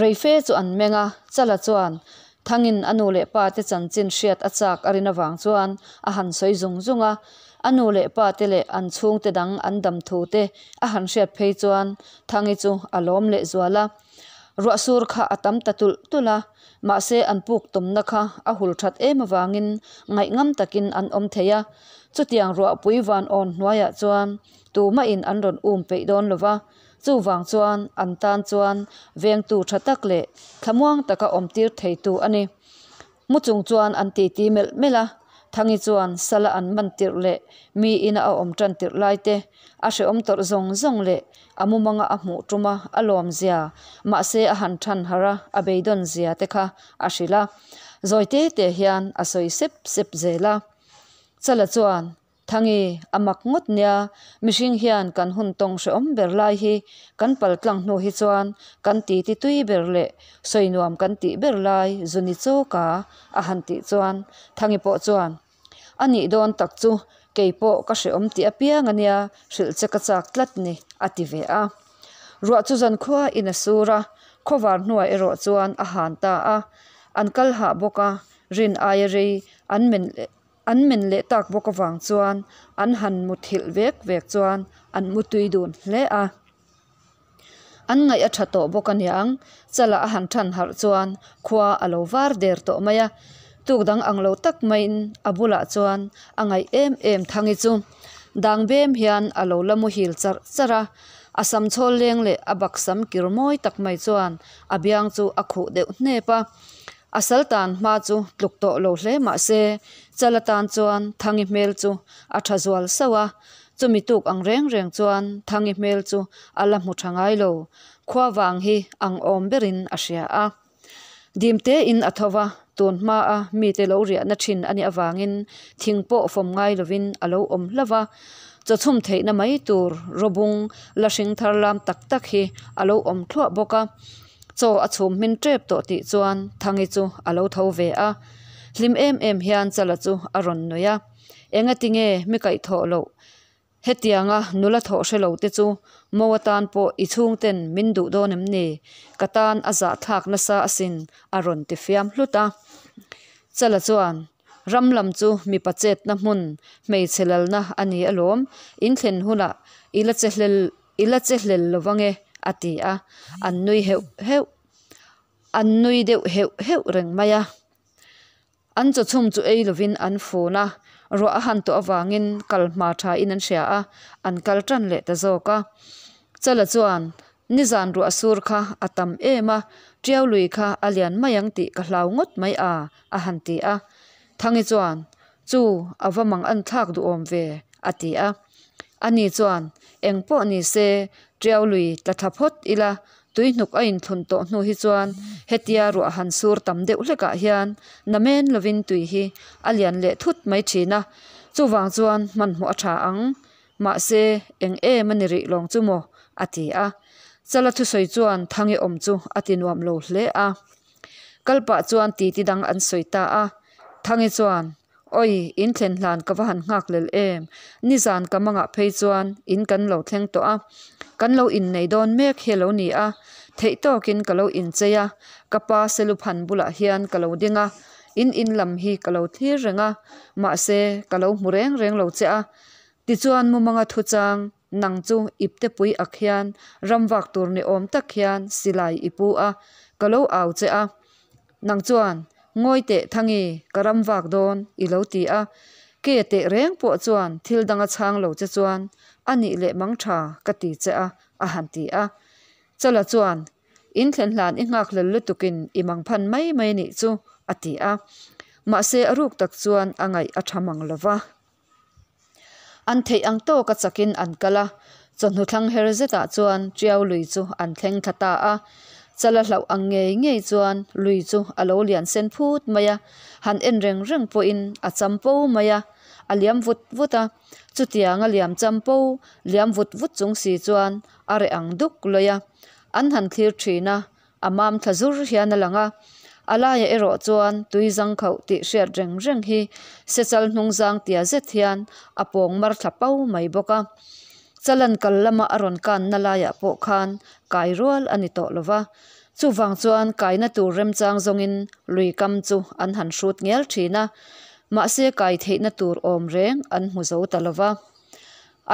Speaker 1: Reife chu an meng a, Chala chuan Thangin a nu leh pa te chanchin hriat a chak a rin avang chuan a han sawi zung zung a. A nu leh pa te leh an chhungte dang an dam thu te a han hriat phei chuan Thangi chu a lawm leh zual a. Ruah sur kha a tam ta tulh tulh a, mahse an puk tumna kha a hul that em avangin ngaihngam takin an awm thei a. Chutiang ruahpui van awn hnuaiah chuan tumahin an rawn um peih dawn lo va. Chuvang chuan an tan chuan vengtu tha tak leh thlamuang taka awm tir theitu a ni. Mu chung chuan an titi melh melh a, Thangi chuan sala an man tirh leh mi ina a awm tan tirh lai te, a hrehawm tawrh zawng zawng leh a mumanga a hmuh tuma a lawm zia, mahse a han than harh a, a beidawn zia te kha a hrilh a. Zawi te te hian a sawi sep sep zel a. Chala chuan. Thangi, a mak ngawt nia, mihring hian kan hun tawng hrehawm ber lai hi kan pal tlang hnu hi chuan kan titi tui ber leh sawi nuam kan tih ber lai zu ni chawk a, a han tih chuan Thangi pawh chuan, A nih dawn tak chu, kei pawh ka hrehawm tih apiang a nia, hrilh che ka chak tlat ni, a ti ve a. Ruah chu zankhua in a sur a, khawvar hnuah erawh chuan a han ta a, an kal hah bawk a, rin aia rei an men leh an men leh tak bawk avang chuan an han muthilh vek vek chuan an mutui dun hle a. An ngaih a tha tawh bawk aniang, chala a han than harh chuan khua a lo var der tawh mai a, tuk dang ang lo tak maiin a bulah chuan a ngaih em em Thangi chu dang bem hian a lo la muhil charh charh a, a sam chhawl leng leh a bak sam kir mawi tak mai chuan a biang chu a khuh deuh hnep a. A sal tan hma chu tluk tawh lo hle mah se, Chala tan chuan Thangi hmel chu a tha zual sauh a, chumi tuk ang reng reng chuan Thangi hmel chu a la hmu tha ngai lo, khua vang hi ang awm berin a hria a. Dim tein a tho va, tun hmaa mite lo riahna thin a nih avangin thing pawh fawm ngai lovin a lo awm hlauh a, chaw chhum theihna mai tur rawbung la hring thar lam tak tak hi a lo awm thluah bawk a. Chaw a chhum hmin tep tawh tih chuan Thangi chu a lo tho ve a, hlim em em hian Chala chu a rawn nui a, Engati nge mi kaihthawh loh? Hetianga nula thawh hre lo te chu mo atan pawh i chhungten min duh dawn em ni? Ka tan a zahthlak nasa asin a rawn ti fiam hlut a. Chala chuan, Ram lam chu mipa chetna hmun hmeichhe lalna a ni alawm, in thlen hunah i la che hlel I la che hlel lo vang e, a ti a, an nui heuh heuh. An nui deuh heuh heuh reng mai a. An chaw chhum chu ei lovin an fun a, ruah a han tawh avangin kal hma thain an hria a, an kal tan leh ta zawk a. Chala chuan, Nizan ruah sur kha a tam em a, Tiau lui kha a lian mai ang tih ka hlau ngawt mai a, a han ti a. Thangi chuan, Chu, a va mang an thlak duhawm ve, a ti a. Ani chuan, Eng pawh ni se, Tiau lui tla thla phawt ila, tui hnuk a inthlun tawh hnu hi chuan hetia ruah han sur tam deuh hlekah hian namen lovin tui hi a lian leh thut mai thin a, chuvang chuan hmanhmawh a tha ang. Mahse, eng em a ni rih lawng chu maw? a ti a. Chala thusawi chuan Thangi awm chu a ti nuam lo hle a. Kal pah chuan titi dang an sawi ta a. Thangi chuan, Awi, in thlen hlan ka va han nghak lel em? Nizan ka mangah phei chuan in kan lo thleng tawh a, kan lo innei dawn mek hi a lo ni a, theih tawkin ka lo inchei a, ka pa Seluphan bulah hian ka lo ding a, in in lam hi ka lo thlir reng a, mahse ka lo hmu reng reng lo che a. Tichuan mumanga thuchang nang chu iptepui ak hian ram vak tur ni awm tak hian silai i pu a, ka lo au che a. Nang chuan, Ngawi teh Thangi, ka ram vak dawn, i lo ti a. Ke teh reng pawh chuan thil danga chhang lo che chuan, A nih leh mang tha, ka ti che a, a han ti a. Chala chuan, In thlen hlan i nghak hlel lutukin i mang phan mai mai nih chu, a ti a. Mahse a ruk tak chuan a ngaih a tha mang lo va. An theih ang tawka chakin an kal a, chawhnu thlang her zetah chuan Tiau lui chu an thleng thla ta a. Chala hlauh ang ngei ngei chuan lui chu a lo lian sen phut mai a, han en reng reng pawhin a cham po mai a, a liam vut vut a. Chutiang a liam cham po, liam vut vut chung si chuan a reh ang duk lawih a. An han thlir thin a, A mam thla zur hian a lang a, a laiah erawh chuan tui zang khauh tih hriat reng reng hi sechal hnung zang tia zet hian a pawng mar thla pau mai bawk a. Chalan kal lama a rawn kanna laiah pawh khan kai rual a ni tawh lo va, chuvang chuan kaina tur remchang zawngin lui kam chu an han hrut ngial thin a, mahse kai theihna tur awm reng an hmu zo ta lo va.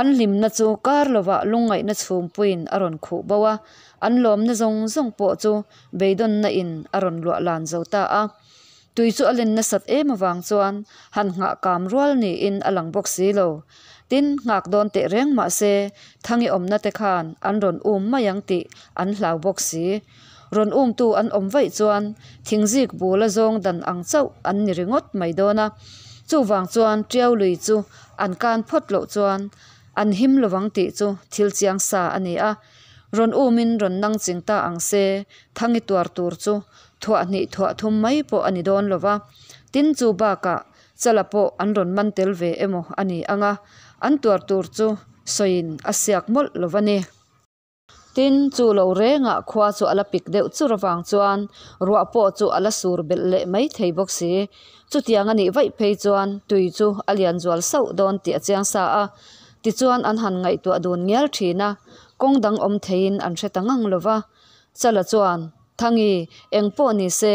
Speaker 1: An hlimna chu kar lovah lungngaihna chhumpuiin a rawn khuh bo a, an lawmna zawng zawng pawh chu beidawnna in a rawn luah lan zo ta a. Tui chu a len nasat em avang chuan han nghah kam rual niin a lang bawk si lo. Tin, nghak dawn teh reng mah se Thangi awmna te khan an rawn um mai ang tih an hlau bawk si. Rawn umtu an awm vaih chuan thingzik bul a zawng dan ang chauh an ni ringawt mai dawn a. Chuvang chuan Tiau lui chu an kan phawt loh chuan an him lovang tih chu thil chiang sa a ni a. Rawn umin rawn nang ching ta ang se, Thangi tuar tur chu thuah hnih thuah thum mai pawh a ni dawn lo va. Tin chu bakah. Chala pawh an rawn man tel ve emaw a ni ang a, an tuar tur chu sawiin a siak mawlh lo va ni. Tin, chu lo rengah khua chu a la pik deuh chur avang chuan ruah pawh chu a la sur belh leh mai thei bawk si. Chutiang a nih vaih phei chuan tui chu a lian zual sauh dawn tih a chiang sa a. Tichuan an han ngaihtuah dun ngial thin a, kawng dang awm theiin an hre ta ngang lo va. Chala chuan, Thangi, eng pawh ni se,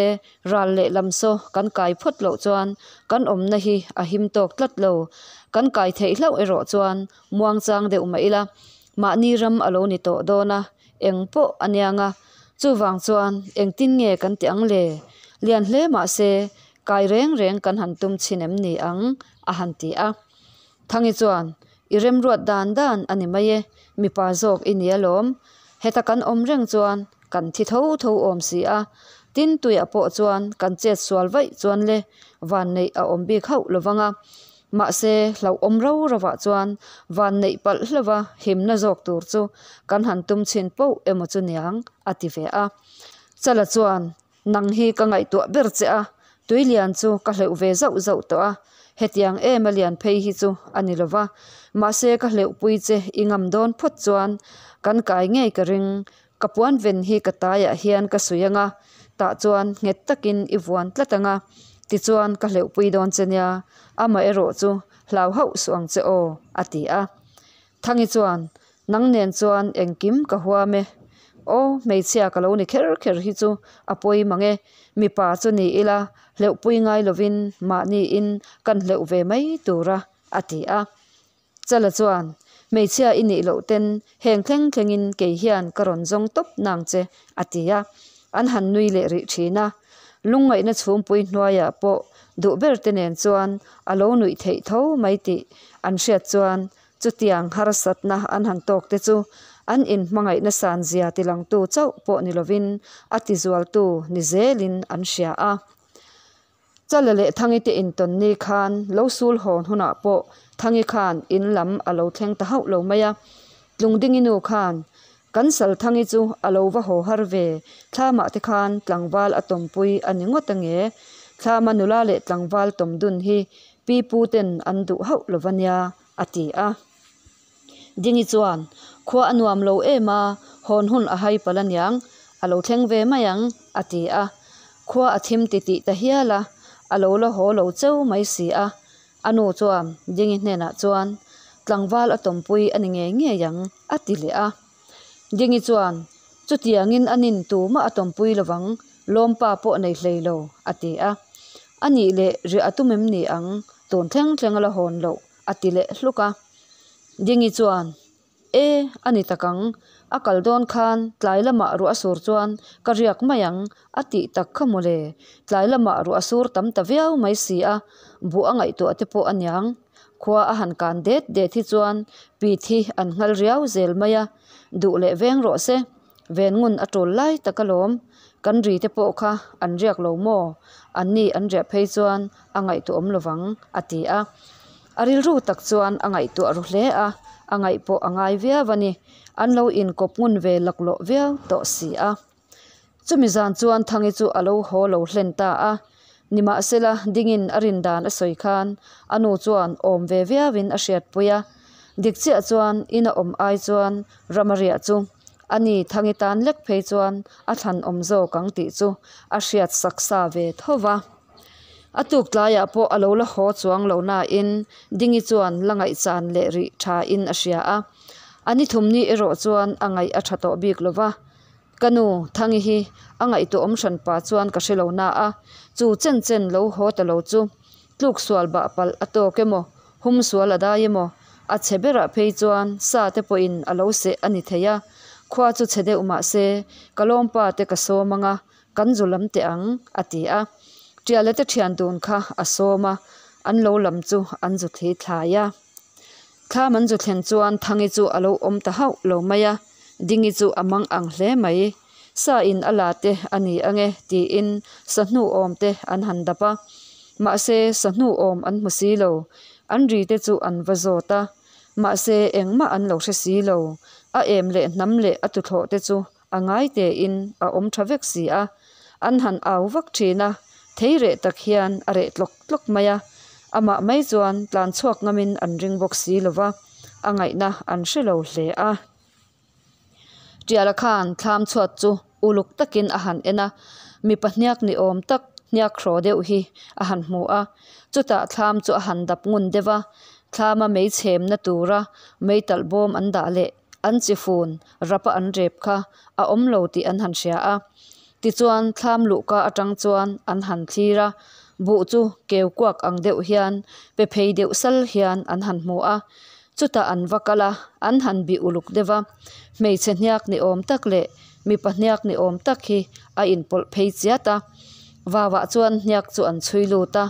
Speaker 1: ral leh lam saw kan kai phawt loh chuan kan awmna hi a him tawk tlat lo. Kan kai theih hlauh erawh chuan muangchang deuh mah ila, mahni ram a lo ni tawh dawn a, eng pawh a niang a. Chuvang chuan engtin nge kan ti ang le? Lian hle mah se, kai reng reng kan han tum chhin em ni ang? a han ti a. Thangi chuan, I remruat dan dan a ni mai e, mipa zawk i ni alawm. Heta kan awm reng chuan kan thi tho tho awm si a, tin tuiah pawh chuan kan chet sual vaih chuan le vanneih a awm bik hauh lo vang a. Mahse, hlauhawm ro rovah chuan vanneih palh hlauva himna zawk tur chu kan han tum chhin poh emaw chu niang, a ti ve a. Chala chuan, Nang hi ka ngaihtuah ber che a, tui lian chu ka hleuh ve zauh zauh tawh a, hetiang em a lian phei hi chu a ni lo va, mahse ka hleuhpui che i ngam dawn phawt chuan kan kai ngei ka ring, ka puan ven hi ka taiah hian ka suih ang a, tah chuan nghet takin i vuan tlat ang a, tichuan ka hleuhpui dawn che nia, amaherawh chu hlau hauh suh ang che aw, a ti a. Thangi chuan, Nang nen chuan engkim ka huam e. Aw, hmeichhia ka lo ni kher kher hi chu a pawi mang e. Mipa chu ni ila, hleuhpui ngai lovin mahniin kan hleuh ve mai tur a, a ti a. Chala chuan, Hmeichhia i nih loh ten heng thleng thlengin kei hian ka rawn zawng tawp nang che, a ti a. An han nui leh rih thin a. Lungngaihna chhumpui hnuaiah pawh duh ber te nen chuan a lo nuih theih tho mai tih an hriat chuan Chutiang harsatna an han tawk te chu an inhmangaihna sanzia tilangtu chauh pawh ni lovin a tizualtu ni zelin an hria a. Chala leh Thangi te intawn ni khan lo sul hawn hunah pawh Thangi khan in lam a lo thleng ta hauh lo mai a. Tlungdingi nu khan, Kan Salthangi chu a lo va haw har ve, thlamah te khan tlangval a tawmpui a ni ngawt ange. Thlama nula leh tlangval tawm dun hi Pi pu ten an duh hauh lo va nia, a ti a. Dingi chuan, Khua a nuam lo em a, hawn hun a hai palh aniang, a lo thleng ve mai ang, a ti a. Khua a thim titih ta hial a, a lo la haw lo cheu mai si a. A nu chuan Dingi hnenah chuan, Tlangval a tawmpui a ni ngei ngei ang, a ti leh a. Dingi chuan, Chutiangin a nin tumah a tawmpui lovang, lawmpa pawh nei hlei lo, a ti a. A nih leh riah a tum em ni ang, tun thleng thleng a la hawn loh, a ti leh hluk a. Dingi chuan, E, a ni tak ang, a kal dawn khan tlai lamah ruah a sur chuan ka riak mai ang, a tih tak kha mawle. Tlai lamah ruah a sur tam ta viau mai si a, buh a ngaihtuah te pawh a niang. Khua a han kan det det hi chuan pit hi an nghal riau zel mai a, duh leh veng rawh se, ven ngun a tul lai tak alawm, kan ri te pawh kha an riak lo maw? Anni an riah phei chuan a ngaihtuah awm lovang, a ti a. A rilru tak chuan a ngaihtuah ru hle a, a ngaih pawh a ngai viau a ni, an lo inkawp ngun ve laklawh viau tawh si a. Chumi zan chuan Thangi chu a lo haw lo hlen ta a. Nimahsela, dingin a rin dan a sawi khan a nu chuan awm ve viauin a hriatpui a. Dik chiah chuan ina awm ai chuan Ramaria chu a ni Thangi tan lek phei chuan a thlan awm zawk ang tih chu a hriat sak sa ve tho va. A tuk tlaiah pawh a lo la haw chuang lo nain Dingi chuan la ngaihchan leh rih thain a hria a. A ni thumni erawh chuan a ngaih a tha tawh bik lo va. Ka nu, Thangi hi a ngaihtuah awm hran pa chuan ka hre lo na a, chu chen chen lo haw ta lo chu tluk sual bah palh a tawk emaw, hum sual a dai emaw, a chhe berah phei chuan sa te pawhin a lo seh a ni thei a, khua chu chhe deuh mah se ka lawmpa te ka sawm ang a, kan zu lam teh ang, a ti a. Tiale te thian dun kha a sawm a, an lo lam chu an zu thli thlai a. Thlam an zu thlen chuan Thangi chu a lo awm ta hauh lo mai a, Dingi chu a mang ang hle mai. Sa in a la te a ni ange tiin sahnu awm te an han dap a. Mahse sahnu awm an hmu si lo. An ri te chu an va zawt a. Mahse engmah an lo hre si lo. A em leh hnam leh a tuthlawh te chu a ngai tein a awm tha vek si a. An han au vak thin a, thei reh tak hian a reh tlawk tlawk mai a. Amah mai chuan tlan chhuak ngamin an ring bawk si lo va, a ngaihna an hre lo hle a. Tiala khan thlam chhuat chu uluk takin a han en a, mipa hniak ni awm tak hniak hraw deuh hi a han hmu a. Chutah thlam chu a han dap ngun deuh a, thlama mei chhemna tura meitalh bawm an dah leh an chi fun rapa an rep kha a awm lo tih an han hria a. Tichuan thlam luhka atang chuan an han thlir a, buh chu keu kuak ang deuh hian pe phei deuh sal hian an han hmu a. Chutah an va kal a, an han bih uluk deuh a, hmeichhe hniak ni awm tak leh mipa hniak ni awm tak hi a inpawlh phei chiat a. Vauah chuan hniak chu an chhui lut a,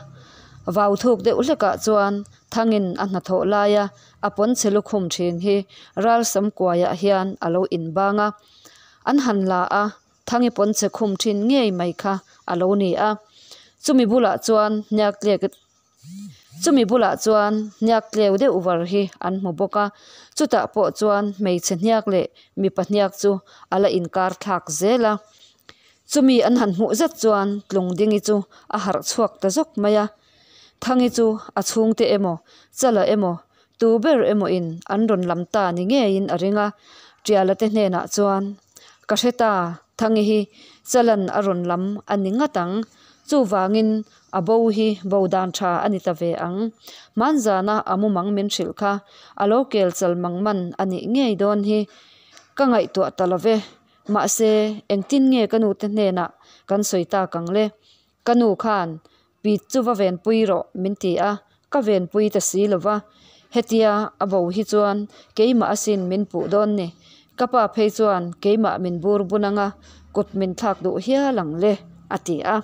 Speaker 1: vau thuk deuh hlekah chuan Thangin a hnathawh laia a pawnchhe lukhum thin hi ralsam kuaiah hian a lo inbang a. An han la a, Thangi pawnchhe khum thin ngei mai kha a lo ni a. Chumi bulah chuan hniak tlek Chumi bulah chuan hniak tleu deuh var hi an hmu bawk a, chutah pawh chuan hmeichhe hniak leh mipa hniak chu a la inkar thlak zel a. Chumi an han hmuh zet chuan Tlungdingi chu a harh chhuak ta zawk mai a. Thangi chu a chhungte emaw, Chala emaw, tu ber emaw in an rawn lam ta ni ngeiin a ring a, Tiala te hnenah chuan, Ka hre ta, Thangi hi Chalan a rawn lam a ni ngat ang, chuvangin a bo hi bo dan tha a ni ta ve ang. Hmanzana a mumang min hrilh kha a lo kel chal mang man a nih ngei dawn hi ka ngaihtuah ta lo ve. Mahse, engtin nge ka nute hnenah kan sawi tak ang le? Ka nu khan, Pit chu va venpui rawh min ti a, ka venpui ta si lo va. Hetia a bo hi chuan keimah asin min puh dawn ni. Ka pa phei chuan keimah min bur bun anga kut min thlak duh hial ang le, a ti a.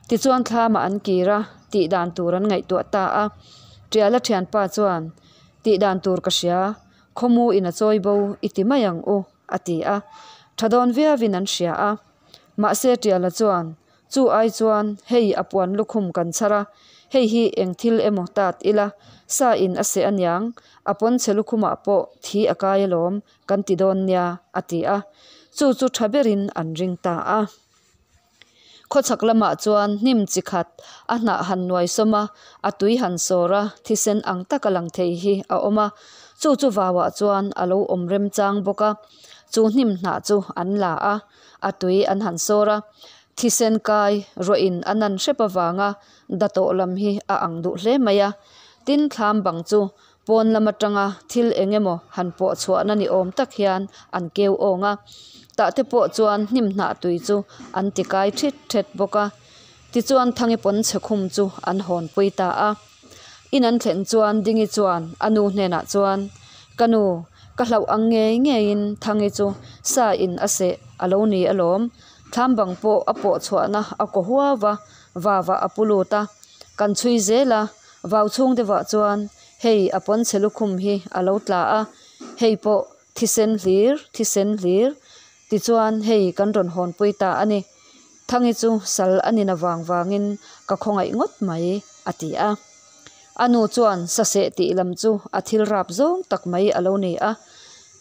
Speaker 1: Tichuan thlamah an kir a, tih dan tur an ngaihtuah ta a. Tiala thianpa chuan, Tih dan tur ka hria, khawmu in a chawi bo i ti mai ang u, a ti a. Tha dawn viauin an hria a. Mahse Tiala chuan, Chu ai chuan hei a puan lukhum kan chhar a, hei hi eng thil emaw tat ila, sa in a seh aniang, a pawnchhe lukhumah pawh thi a kai alawm kan ti dawn nia, a ti a. Chu chu tha berin an ring ta a. Khawchhak lamah chuan hnim chi khat a hnah han nuai sawm a, a tui han sawr a, thisen ang taka lang thei hi a awm a. Chu chu vauah chuan a lo awm remchang bawk a. Chu hnim hnah chu an la a, a tui an han sawr a. Thisen kai ruahin a nan hrep avanga datawh lam hi a ang duh hle mai a. Tin, thlam bang chu pawn lam atanga thil eng emaw han pawh chhuahna ni awm tak hian an keu awng a. Tah te pawh chuan hnim hnah tui chu an ti kai thit thet bawk a. Tichuan Thangi pawn chhe khum chu an hawn pui ta a. In an thlen chuan Dingi chuan a nu hnenah chuan, Ka nu, ka hlauh ang ngei ngeiin Thangi chu sa in a seh a lo ni alawm. Thlam bang pawh a pawh chhuahna a kaw huau va, vavah a pu lut a. Kan chhui zel a, vau chhung deuhah chuan hei a pawnchhe lukhum hi a lo tla a, hei pawh thisen hlir, thisen hlir tichuan hei kan rawn hawnpui ta a ni. Thangi chu sal a nina vang vangin ka khawngaih ngawt mai, a ti a. A nu chuan saseh tih lam chu a thil rap zawng tak mai a lo ni a,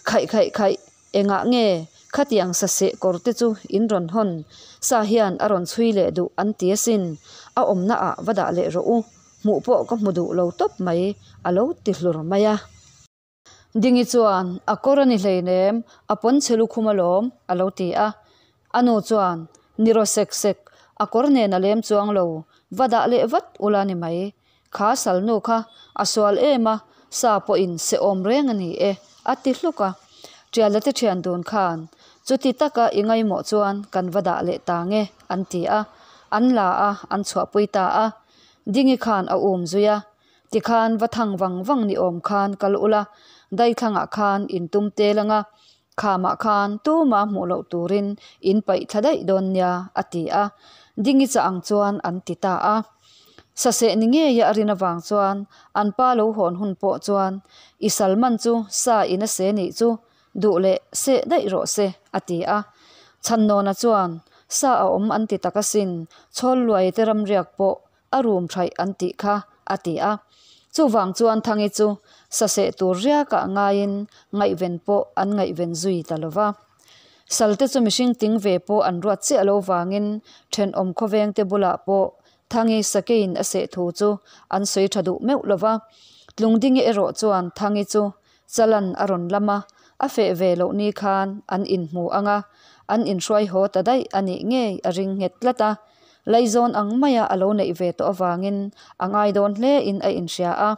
Speaker 1: Khaih khaih khaih, engah nge khatiang saseh kawr te chu in rawn hawn? Sa hian a rawn chhui leh duh an ti asin, a awmna ah va dah leh rawh u, hmuh pawh ka hmu duh lo tawp mai, a lo ti hlur mai a. Dingi chuan, A kawr a ni hleinem, a pawnchhe lukhum alawm, a lo ti a. A nu chuan, Ni raw sek sek, a kawr nen a lem chuang lo, va dah leh vat ula ni mai. Kha salnu kha a sual em a, sa pawhin se awm reng a ni e, a ti hluk a. Tiala te thian dun khan, Chuti taka i ngaimawh chuan kan va dah leh ta nge, an ti a. An la a, an chhuahpui ta a. Dingi khan a um zui a. Tikhan va thang vang vang ni awm khan kal ula, daithlangah khan in tum tel anga, khamah khan tuma hmuh loh turin in paih thla daih dawn nia, a ti a. Dingi chah ang chuan an ti ta a. Saseh ni ngeia a rin avang chuan an pa lo hawn hun pawh chuan, I Salman chu sa in a se nih chu, duh leh seh daih rawh se, a ti a. Chhannawna chuan, Sa a awm an ti tak asin, chhawl luai te ramriak pawh a rum thaih an tih kha, a ti a. Chuvang chuan Thangi chu saseh tur riakah ngaiin ngaihven pawh an ngaihven zui ta lo va. Salte chu mihring ting ve pawh an ruat chiah lo vangin thenawm khawvengte bulah pawh Thangi sakeiin a seh thu chu an sawi tha duh meuh lo va. Tlungdingi erawh chuan Thangi chu Chalan a rawn lam a, a feh ve loh ni khan an inhmu ang a, an inhruai haw ta daih a nih ngei a ring nghet tlat a. Laizawn ang maia a lo neih ve tawh avangin a ngai dawn hle in a inhria a.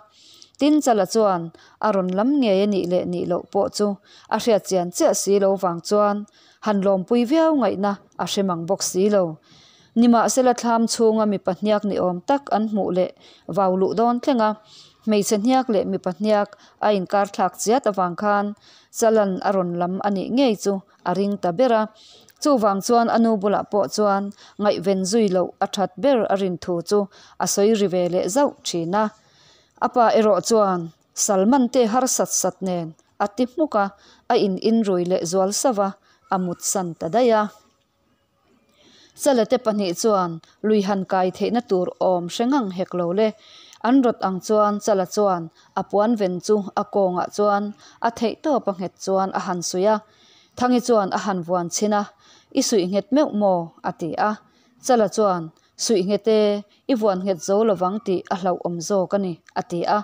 Speaker 1: Tin Chala chuan a rawn lam ngei a nih leh nih loh pawh chu a hriat chian chiah si lo vang chuan han lawmpui viau ngaihna a hre mang bawk si lo. Nimahsela thlam chhunga mipa hniak ni awm tak an hmuh leh vau luh dawn thleng a, hmeichhe hniak leh mipa hniak a inkar thlak chiat avang khan Chalan a rawn lam a nih ngei chu a ring ta ber a. Chuvang chuan a nu bulah pawh chuan ngaihven zui loh a that ber a rin thu chu a sawi ri ve leh zauh thin a. A pa erawh chuan Salman te harsat sat nen a ti hmuk a, a in inrui leh zual sauh a, a mutsan ta daih a. Chalate pahnih chuan lui han kai theihna tur awm hre ngang hek lo le. An rawt ang chuan Chala chuan a puan ven chu a kawngah chuan a theih tawp a nghet chuan a han suih a. Thangi chuan a han vuan chhin a, I suih nghet meuh maw? a ti a. Chala chuan, Suih nghet e, i vuan nghet zo lovang tih a hlauhawm zawk a ni, a ti a.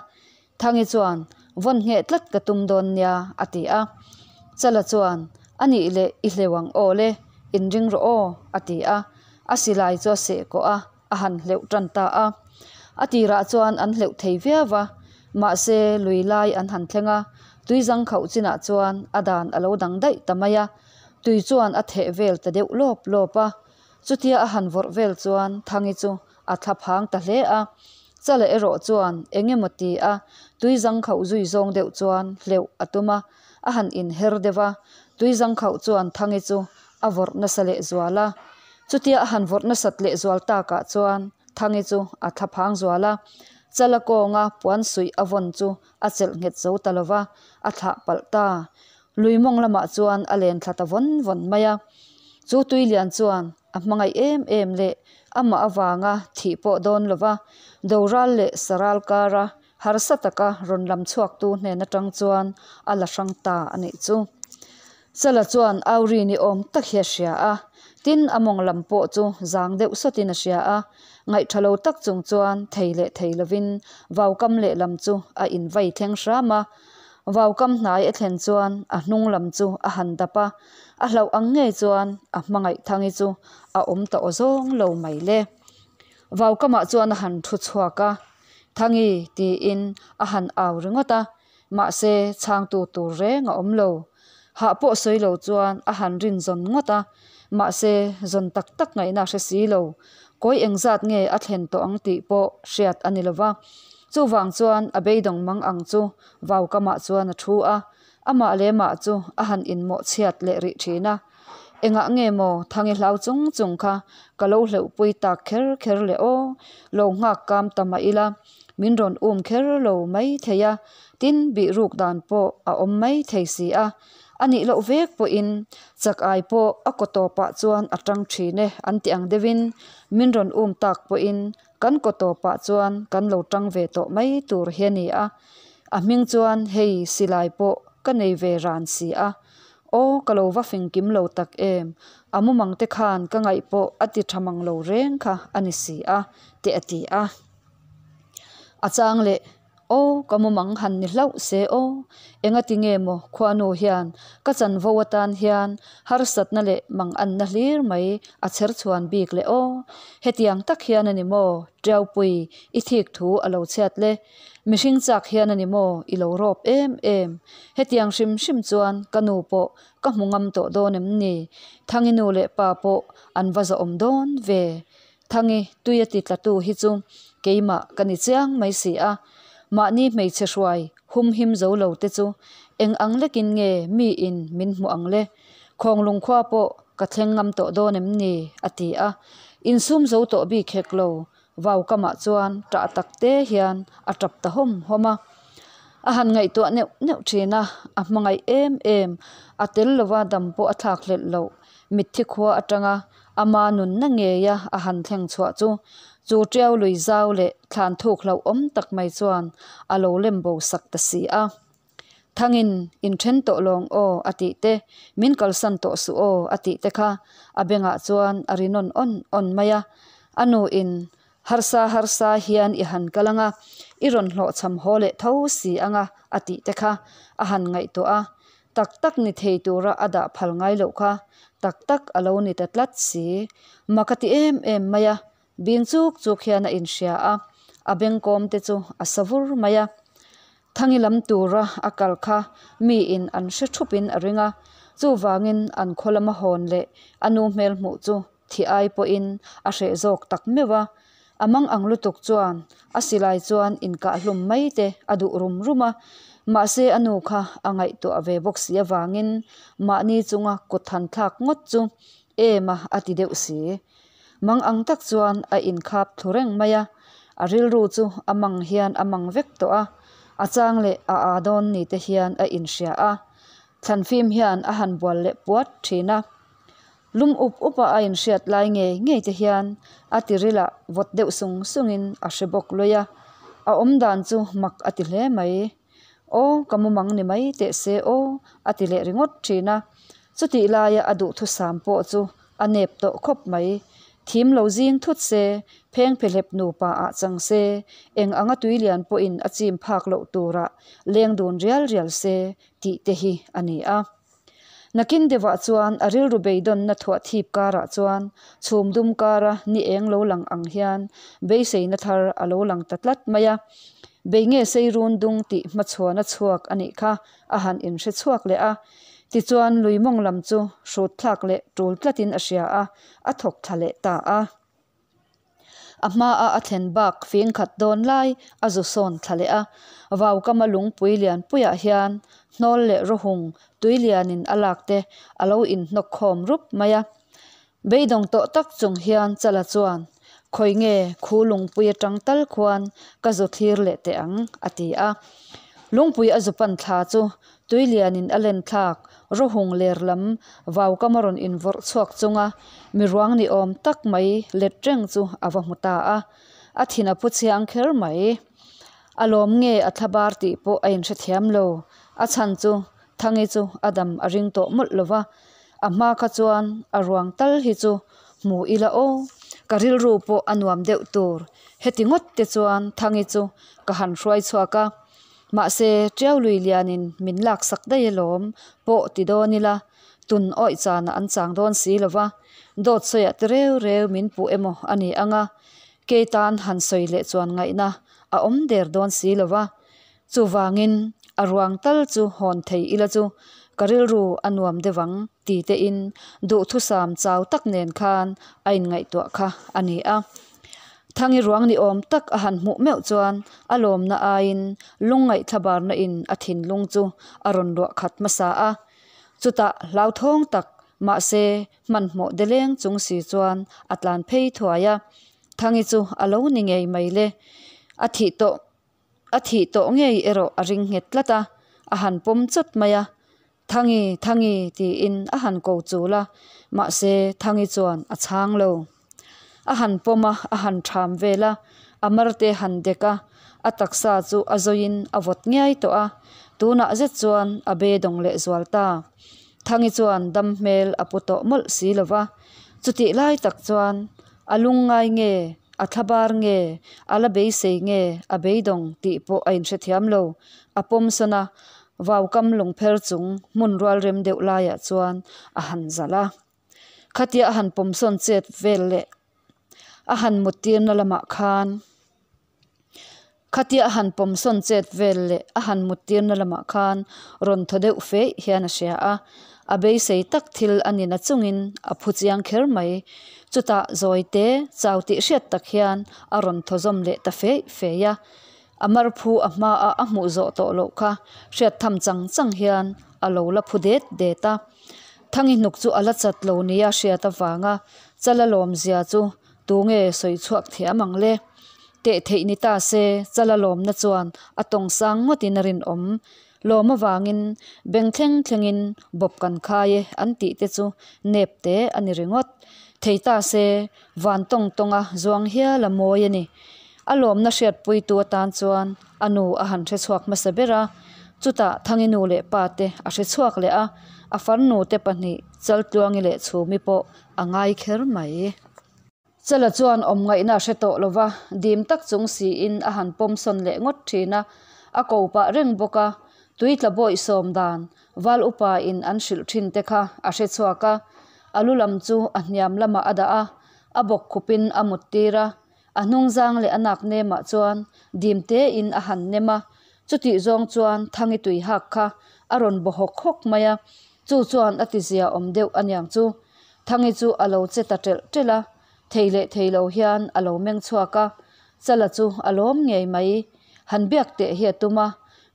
Speaker 1: Thangi chuan, Vawn ngheh tlat ka tum dawn nia, a ti a. Chala chuan, A nih leh i hleuh ang aw le, inring rawh aw, a ti a. A silai chu a seh kawh a, a han hleuh tan ta a. A tirah chuan an hleuh thei viau va, mahse lui lai an han thleng a, tuizang khauh chinah chuan a dan a lo dang daih ta mai a. Tui chuan a theh vel ta deuh lawp lawp a. Chutia a han vawrh vel chuan Thangi chu a thla phang ta hle a. Chala erawh chuan eng emaw ti a tui zangkhauh zui zawng deuh chuan hleuh a tum a, a han inher deuh a, tui zangkhauh chuan Thangi chu a vawrh nasa leh zual a. Chutia a han vawrh nasat leh zual takah chuan Thangi chu a thla phang zual a, Chala kawnga puan suih a vawn chu a chelh nghet zo ta lo va, a thlah palh ta. Lui mawng lamah chuan a len thla ta vawn vawn mai a. Chu tui lian chuan a hmangaih em em leh amah avanga thih pawh dawn lova doral leh saral kara harsa taka rawn lam chhuaktu hnen atang chuan a la hrang ta a nih chu. Chala chuan Auri ni awm tak hi a hria a, tin a mawng lam pawh chu zang deuh sawtin a hria a, ngaihtha lo tak chung chuan thei leh thei lovin vaukam lehlam chu a invai thleng hram a. Vaukam hnai a thlen chuan a hnung lam chu a han dap a, a hlauh ang ngei chuan a hmangaih Thangi chu a awm ta aw zawng lo mai le. Vaukamah chuan a han thu chhuak a, Thangi tiin a han au ringawt a, mahse chhangtu tur reng a awm lo. Hah pawh sawi lo chuan a han rin zawn ngawt a, mahse zawn tak tak ngaihna a hre si lo. Kawi engzat nge a thlen tawh ang tih pawh hriat a ni lo va. Chuvang chuan a beidawng mang ang chu vaukamah chuan a thu a, amah leh mah chu a han inmawh chhiat leh rih thin a. Engah nge maw Thangi hlau chung chung kha ka lo hleuhpui tak kher kher leh aw, lo nghak kam ta mah ila min rawn um kher lo mai thei a, tin bihruk dan pawh a awm mai thei si a. A nih loh vek pawhin chak ai pawh a kaw tawpah chuan a tang thin e an ti ang deuhin min rawn um tak pawhin Kan kaw tawpah chuan kan lo tang ve tawh mai tur hi a ni a, a hming chuan hei silai pawh ka nei ve ran si a. Aw ka lo va fing kim lo tak em, a mumang te khan ka ngaih pawh a ti tha mang lo reng kha a ni si a, te a ti a. A chang leh. Aw, ka mumang han ni hlauh se aw. Engati nge maw khuanu hian ka chanvo atan hian harsatna leh manganna hlir mai a chher chhuan bik le aw. Hetiang tak hian a ni maw Tiaupui i thik thu a lo chhiat le. Mihring chak hian a ni maw i lo rawp em em. Hetiang hrim hrim chuan ka nu pawh ka hmu ngam tawh dawn em ni. Thangi nu leh pa pawh an va zahawm dawn ve. Thangi, tui a ti tlatu hi chu keimah ka ni chiang mai si a, mahni hmeichhe hruai hum him zo lo te chu eng ang lekin nge miin min hmuh ang le? Khawnglung khua pawh ka thleng ngam tawh dawn em ni? a ti a, insum zo tawh bik hek lo, vaukamah chuan ṭah tak te hian a ṭap ta hawm hawm a. A han ngaihtuah neuh neuh ṭhin a, a hmangaih em em, a tel lova dam pawh a thlak hlelh loh, mitthi khua aṭanga Ama nunna ngeia a han thleng chhuah chu, chu ṭiau lui zau leh thlan thuk hlauhawm tak mai chuan a lo lem bo sak ta si a. Thangin, Inṭhen tawh lawng aw a tih te, min kalsan tawh suh aw a tih te kha a bengah chuan a ri nawn awn awn mai a. A nuin. Harsa harsa hian i han kal anga, i rawn hlawhchham haw leh tho si anga a tih te kha a han ngaihtuah a. Tak tak ni thei tura a dah phal ngai loh kha tak tak a lo ni ta tlat si. Mak a ti em em mai a, bing chuk chuk hian a inhria a, a bengkawm te chu a sa vur mai a. Thangi lam tura a kal kha miin an hre thupin a ring a, chuvangin an khaw lama hawn leh a nu hmel hmuh chu thih ai pawhin a hreh zawk tak meuh a. A mang ang lutuk chuan a silai chuan inkahhlum mai te a duh rum rum a, mahse a nu kha a ngaihtuah ve bawk si avangin mahni chunga kut han thlak ngawt chu em a a ti deuh si. Mang ang tak chuan a inkhap thlu reng mai a, a rilru chu a mang hian a mang vek tawh a, a chang leh a aa dawn ni te hian a inhria a, thlanfim hian a han bual leh puat thin a. Lum up up a a inhriat lai ngei ngei te hian a tirilah vawt deuh sung sungin a hre bawk luai a, a awm dan chu mak a ti hle mai. Aw ka mumang ni mai teh se aw a ti leh ringawt thin a, chutih laia a duhthusam pawh chu a nep tawh khawp mai. Thim lo zing thut se, pheng phehlep nupa ah chang se, eng anga tui lian pawhin a chim phak loh turah leng dun rial rial se tih te hi a ni a. Nakin deuhah chuan a rilru beidawnna thuah thip karah chuan chhum dum kara ni eng lo lang ang hian beiseina thar a lo lang ta tlat mai a. Bei nge sei run dung tih hmachhuana chhuak a nih kha a han inhre chhuak leh a. Tichuan lui mawng lam chu hrut thlak leh tul tlatin a hria a, a thawk thla leh ta a. A hmaa a thlen bak fing khat dawn lai a zu sawn thla leh a, vaukama lungpui lianpuiah hian hnawl leh rawhung tui lianin a lak te a lo inhnawk khawm rup mai a. Beidawng tawh tak chung hian Chala chuan, Khawi nge khu lungpui atang tal khuan ka zu thlir leh teh ang, a ti a. Lungpui a zu pan thla chu tui lianin a len thlak rawhung ler lam vaukama rawn invawrh chhuak chunga mi ruang ni awm tak mai let reng chu a va hmu ta a, a thin a phu chhiang kher mai. A lawm nge a thla bar tih pawh a inhrethiam lo, a chhan chu Thangi chu a dam a ring tawh mawlh lo va, a hma kha chuan a ruang tal hi chu hmu ila aw, ka rilru pawh a nuam deuh tur, heti ngawt te chuan Thangi chu ka han hruai chhuak a, mahse Tiau lui lianin min laksak daih alawm pawh ti dawn ila, tun awih chanah an chang dawn si lo va, dawt sawiah te reu reu min puh emaw a ni ang a, kei tan han sawi leh chuan ngaihna a awm der dawn si lo va. Chuvangin a ruang tal chu hawn thei ila chu ka rilru a nuam deuh ang ti tein duhthusam chau tak nen khan a inngaihtuah kha a ni a. Thangi ruang ni awm tak a han hmuh meuh chuan a lawmna aiin lungngaih thlabarna in a thinlung chu a rawn luah khat hmasa a. Chutah hlauthawng tak mahse hmanhmawh deleng chung si chuan a tlan phei thuai a. Thangi chu a lo ni ngei mai le. A thih tawh. A thih tawh ngei erawh a ring nghet tlat a, a han pawm chawt mai a, Thangi, Thangi tiin a han ko chul a, mahse Thangi chuan a chhang lo. A han pawm a, a han ṭham vel a, a marte han dek a, a taksa chu a zawiin a vawt ngiai tawh a, tunah zet chuan a beidawng leh zual ta. Thangi chuan dam hmel a pu tawh mawlh si lo va, chutih lai tak chuan a lungngai nge A thlabar nge, a la beisei nge, a beidawng tih pawh a inhrethiam lo. A pawm sawn a, vaukam lungpher chung hmun rual rem deuh laiah chuan a han zalh a. Khatia a han pawm sawn chet vel leh a han mut tirna lamah khan Khatia a han pawm sawn chet vel leh a han mut tirna lamah khan rawn thaw deuh feih hian a hria a, a beisei tak thil a ni na chungin a phu chiang kher mai. Chutah zawi te chau tih hriat tak hian a rawn thaw zawm leh ta feih feih a, a mar phu a hmaah a hmuh zawh tawh loh kha hriat tham chang chang hian a lo la phu det det a. Thangi hnuk chu a la chat lo nia hriat avanga chala lawmzia chu Tunge sawi chhuak thiam ang le? Teh theih ni ta se, Chala lawmna chuan a tawng sang ngawtin a rinawm. Lawm avangin beng thleng thlengin bawp kan khai e an tih te chu nep te a ni ringawt. Thei ta se, van tawng tawnga zuang hial a mawi a ni. A lawmna hriatpuitu atan chuan a nu a han hre chhuak hmasa ber a, chutah Thangi nu leh pa te a hre chhuak leh a, a farnu te pahnih Chaltluangi leh Chhumi pawh a ngai kher mai. Chala chuan awm ngaihna a hre tawh lo va, dim tak chung siin a han pawm sawn leh ngawt thin a, a ko pah reng bawk a. Tui tla bawih sawm dan Val upa in an hrilh thin te kha a hre chhuak a, a lu lam chu a hniam lamah a dah a, a bawk khupin a mut tir a, a hnungzang leh a nak nemah chuan dim tein a han nem a, chutih zawng chuan Thangi tui hak kha a rawn baw hawk hawk mai a, chu chuan a tizia awm deuh aniang chu. Thangi chu a lo che ta ṭelh ṭelh a, thei leh thei lo hian a lo meng chhuak a, Chala chu a lawm ngei mai. Han biak teh hi a tum a,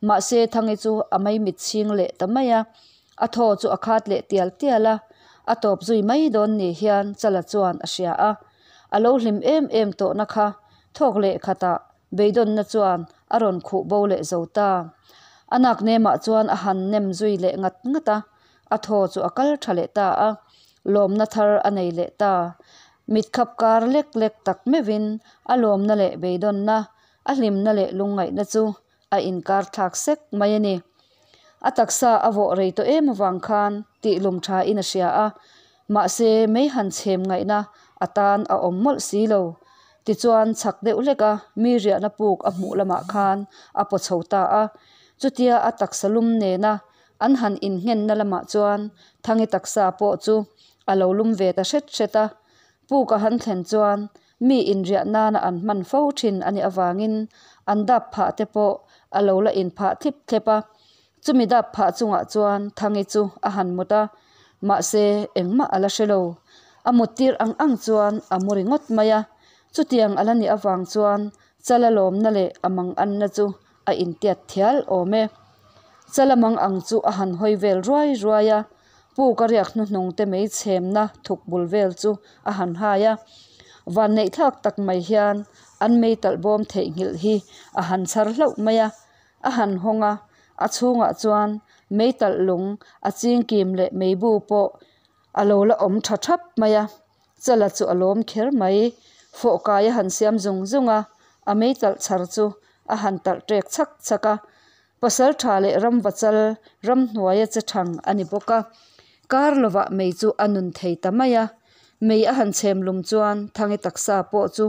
Speaker 1: mahse Thangi chu a maimit chhing leh ta mai a, a thaw chu a khat leh tial tial a, a tawp zui mai dawn ni hian Chala chuan a hria a. A lo hlim em em tawhna kha thawk leh khatah beidawnna chuan a rawn khuh bo leh zo ta. A nak nemah chuan a han nem zui leh ngat ngat a, A thaw chu a kal tha leh ta a, lawmna thar a nei leh ta. Mitkhap kar lek lek tak meuhin a lawmna leh beidawnna, a hlimna leh lungngaihna chu a inkar thlak sek mai a ni. A taksa a vawh rei tawh em avang khan tih lum thain a hria a, mahse mei han chhem ngaihna a tan a awm mawlh si lo. Tichuan chhak deuh hleka mi riahna puk a hmuh lamah khan a paw chho ta a, chutia a taksa lum nena An han innghenna lamah chuan Thangi taksa pawh chu a lo lum ve ta hret hret a. Puk a han thlen chuan mi inriah nana an hman fo thin a nih avangin an dap phah te pawh a lo la inphah thlip thlep a. Chumi dap phah chungah chuan Thangi chu a han mut a, mahse engmah a la hre lo. A mut tir ang ang chuan a mu ringawt mai a. Chutiang a la nih avang chuan Chala lawmna leh a manganna chu a intiat thial awm e. Chala mang ang chu a han hawi vel ruai ruai a, puk a riak hnuhnung te mei chhemna thuk bul vel chu a han hai a. Vanneih thlak tak mai hian an mei talh bawm theihnghilh hi a han chhar hlauh mai a, a han hawng a, a chhungah chuan mei talh lung a chingkim leh meibu pawh a lo la awm tha thap mai a. Chala chu a lawm kher mai. Fawh kai a han siam zung zung a, a mei talh chhar chu a han talh ṭek chhak chhak a. Pasal ṭha leh ramva chal ramhnuaia che ṭhang a ni bawk a. Kar lovah mei chu a nun thei ta mai a. Mei a han chhem lum chuan Thangi taksa pawh chu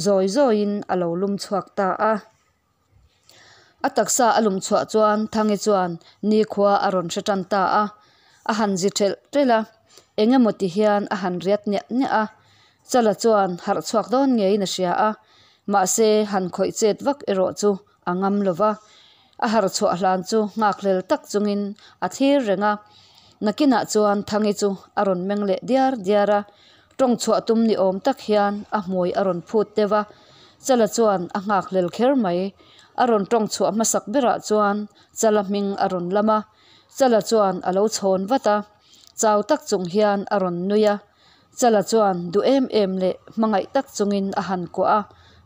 Speaker 1: zawi zawiin a lo lum chhuak ta a. A taksa a lum chhuah chuan Thangi chuan nikhua a rawn hre tan ta a, a han zi ṭhelh ṭelh a, eng emaw ti hian a han riat niah niah a, Chala chuan harh chhuak dawn ngeiin a hria a, mahse han khawih chet vak erawh chu a ngam lo va, a harh chhuah hlan chu nghakhlel tak chungin a thlir reng a, nakinah chuan Thangi chu a rawn meng leh diar diar a, Tawng chhuah tum ni awm tak hian a hmui a rawn phut deuh a, Chala chuan a nghakhlel kher mai. A rawn tawng chhuah hmasak berah chuan Chala hming a rawn lam a, Chala chuan a lo chhawn vat a, chau tak chung hian a rawn nui a. Chala chuan duh em em leh hmangaih tak chungin a han kuah a,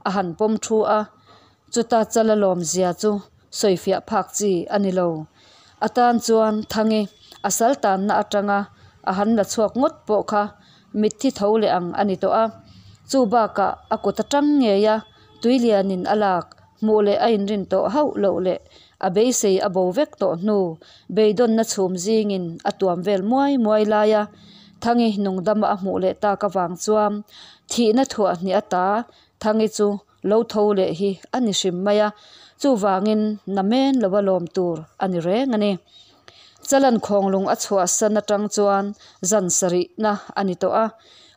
Speaker 1: a han pawm thu a. Chuta Chala lawmzia chu sawifiah phak chi a ni lo. A tan chuan Thangi a sal tanna atanga a han la chhuak ngawt pawh kha mitthi tho leh ang a ni tawh a. Chu bakah a kut atang ngei a, tuilianin a lak hmuh leh a inrin tawh hauh loh leh a beisei a bo vek tawh hnu beidawnna chhum zingin a tuam vel muai muai lai a. Thangi nungdama a hmuh leh tak avang chuan thihna thuah hnih ata Thangi chu Lo tho leh hi a ni hrim mai a, chuvangin namen lova lawm tur a ni reng a ni. Chalan khawnglung a chhuahsan atang chuan zan sarihna a ni tawh a,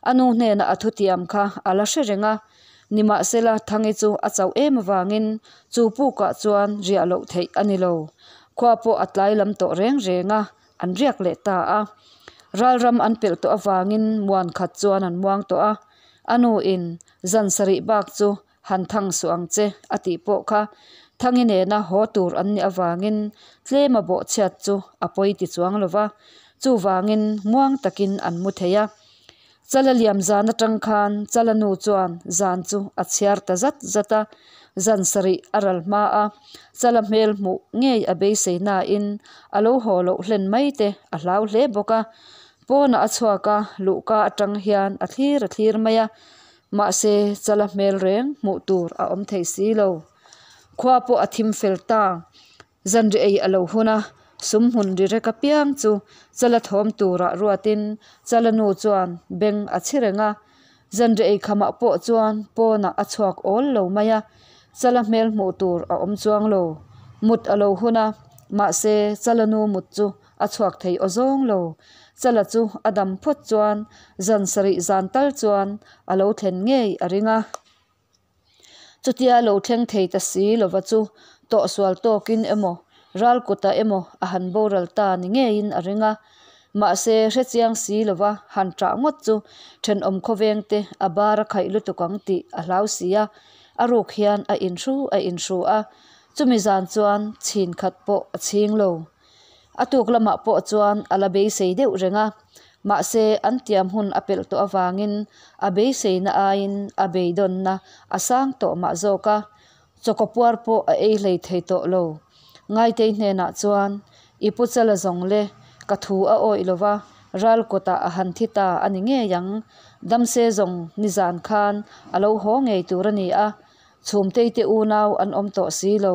Speaker 1: a nu hnenah a thutiam kha a la hre reng a. Nimahsela Thangi chu a chauh em avangin chu pukah chuan riah loh theih a ni lo. Khua pawh a tlai lam tawh reng reng a, an riak leh ta a. Ralram an pelh tawh avangin muan khat chuan an muang tawh a, a nu in Zan sarih bak chu han thang suh ang che a tih pawh kha Thangi nena haw tur an nih avangin tlema bawhchhiat chu a pawi ti chuang lo va, chuvangin muang takin an mu thei a. Chala liam zan atang khan Chala nu chuan zan chu a chhiar ta zat zat a, zan sarih a ral hma a, Chala hmel hmuh ngei a beisei nain a lo haw loh hlen mai te a hlau hle bawk a. Pawnah a chhuak a, luhka atang hian a thlir a thlir mai a, mahse chala hmel reng hmuh tur a awm thei si lo. Khua pawh a thim fel ta, zanri ei a lo hun a, sum hmun ri rek apiang chu chala thawm turah ruatin chala nu chuan beng a chhi reng a. Zanriah ei khamah pawh chuan pawnah a chhuak awl lo mai a, Chala hmel hmuh tur a awm chuang lo. Mut a lo hun a, mahse Chala nu mut chu a chhuak thei aw zawng lo. Chala chu a dam phawt chuan zan sarih zan tal chuan a lo thlen ngei a ring a. Chutia lo thleng thei ta si lova chu tawhsual tawkin emaw, ral kutah emaw a han boral ta ni ngeiin a ring a. Mahse, hrechiang si lova han ṭah ngawt chu ṭhenawm khawvengte a bar a khaih lutuk ang tih a hlau si a, a ruk hian a inhru a inhru a, chumi zan chuan chhin khat pawh a chhing lo. A tuk lamah pawh chuan a la beisei deuh reng a, mahse an tiam hun a pelh tawh avangin a beiseina aiin a beidawnna a sang tawh mah zawk a, chawkaw puar pawh a ei hlei thei tawh lo. Ngaitei hnenah chuan, I pu Chala zawng le, ka thu a awih lo va, ral kawtah a han thi ta a ni ngei ang. Damse zawng nizan khan a lo haw ngei tur a ni a, Chhumtei te unau an awm tawh si lo.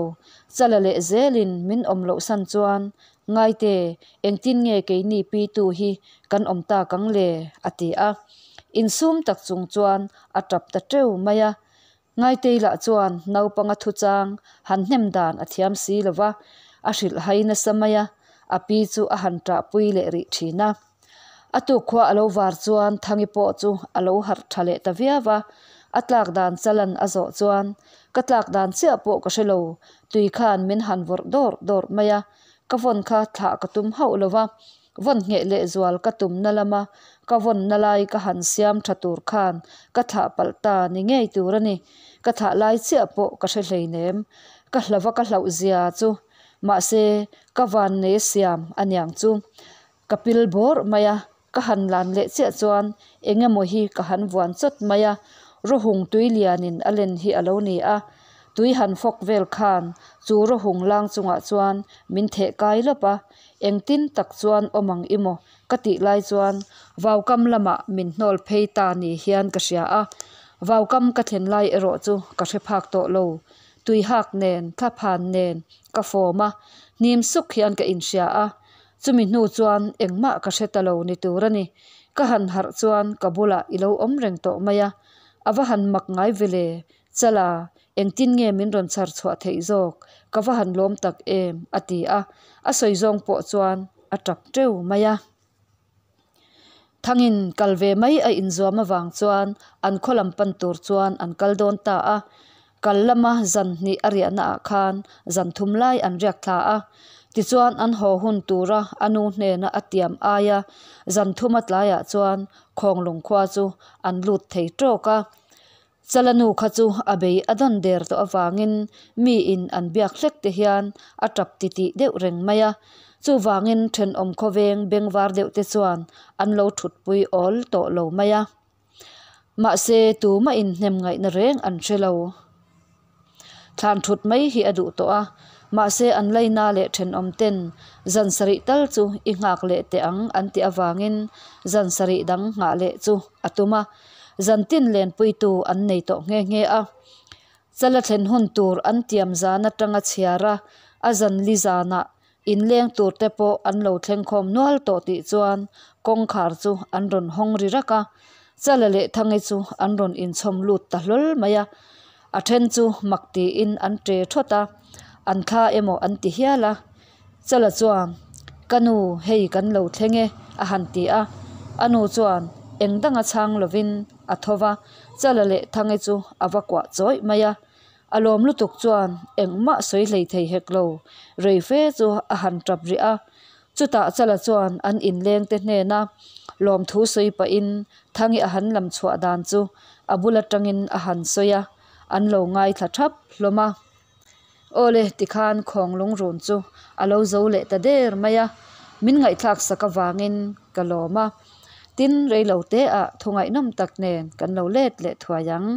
Speaker 1: Chala leh zelin min awm loh san chuan, Ngaite, engtin nge keini pitu hi kan awm tak ang le? a ti a. Insum tak chung chuan a tap ta teuh mai a. Ngaitei lah chuan naupanga thuchang han hnem dan a thiam si lo va, a hrilh hai nasa mai a, a pi chu a han ṭahpui leh rih ṭhin a. A tuk khua a lo var chuan Thangi pawh chu a lo harh tha leh ta viau a, a tlak dan chalan a zawh chuan, Ka tlak dan chiah pawh ka hre lo, tui khan min han vawrh dawrh dawrh mai a, ka vawn kha thlah ka tum hauh lo va, vawn ngheh leh zual ka tumna lama ka vawnna lai ka han siam tha tur khan ka thlah palh ta ni ngei tur a ni, ka thlah lai chiah pawh ka hre hleinem, ka hlauh a ka hlauh zia chu, mahse ka vannei a siam aniang chu. Ka pil bawrh mai a, ka han lan leh chiah chuan eng emaw hi ka han vuan chawt mai a, rawhung tui lianin a len hi a lo ni a, tui han fawk vel khan chu rawhung lang chungah chuan min theh kai lawp a, engtin tak chuan awm ang i maw ka tih lai chuan vaukam lamah min hnawl phei ta ni hian ka hria a, vaukam ka thlen lai erawh chu ka hre phak tawh lo, tui hak nen thlaphan nen ka fawm a, hnim suk hian ka inhria a. Chumi hnu chuan engmah ka hre ta lo ni tur a ni. Ka han harh chuan ka bulah i lo awm reng tawh mai a. A va han mak ngai ve le, Chala, engtin nge min rawn chhar chhuah theih zawk? Ka va han lawm tak em? a ti a. A sawi zawng pawh chuan a tap teuh mai a. Thangin kal ve mai a inzuam avang chuan an khaw lam pan tur chuan an kal dawn ta a. Kal lama zan hnih a riahna ah khan zan thum lai an riak thla a. Tichuan an haw hun tura a nu hnena a tiam aia zan thuma tlaiah chuan Khawnglung khua chu an lut thei tawk a. Chala nu kha chu a bei a dawn der tawh avangin mi in an biak hlek te hian a tap titih deuh reng mai a. Chuvangin thenawm khawveng bengvar deuh te chuan an lo thutpui awl tawh lo mai a. Mahse tumah in hnem ngaihna reng an hre lo. Thlan thut mai hi a duh tawh a, mahse an laina leh thenawm ten zan sarih tal chu i nghak leh teh ang an tih avangin zan sarih dang nghah leh chu a tum a, zan tin lenpuitu an nei tawh nghe nghe a. Chala thlen hun tur an tiam zan atanga chhiar a, a zan li zanah inleng tur te pawh an lo thleng khawm nual tawh tih chuan kawngkhar chu an rawn hawng ri rak a, Chala leh Thangi chu an rawn inchhawm lut ta hlawl mai a, a then chu mak tiin an ṭe thawt a, an thla emaw an ti hial a. Chala chuan, Ka nu, hei kan lo thleng e, a han ti a. A nu chuan eng danga chhang lovin a tho va, Chala leh Thangi chu a va kuah chawih mai a. A lawm lutuk chuan engmah sawi hlei thei hek lo, rei fe chu a han tap rih a. Chutah Chala chuan an inlengte hnena lawmthu sawi pahin Thangi a han lam chhuah dan chu a bul atangin a han sawi a, an lo ngaithla thap hlawm a. Awle, tikhan khawng lungrun chu a lo zo leh ta der mai a, min ngaihthlak sak avangin ka lawm a. Tin, reilo te ah thu ngaihnawm tak nen kan lo let leh thuai ang.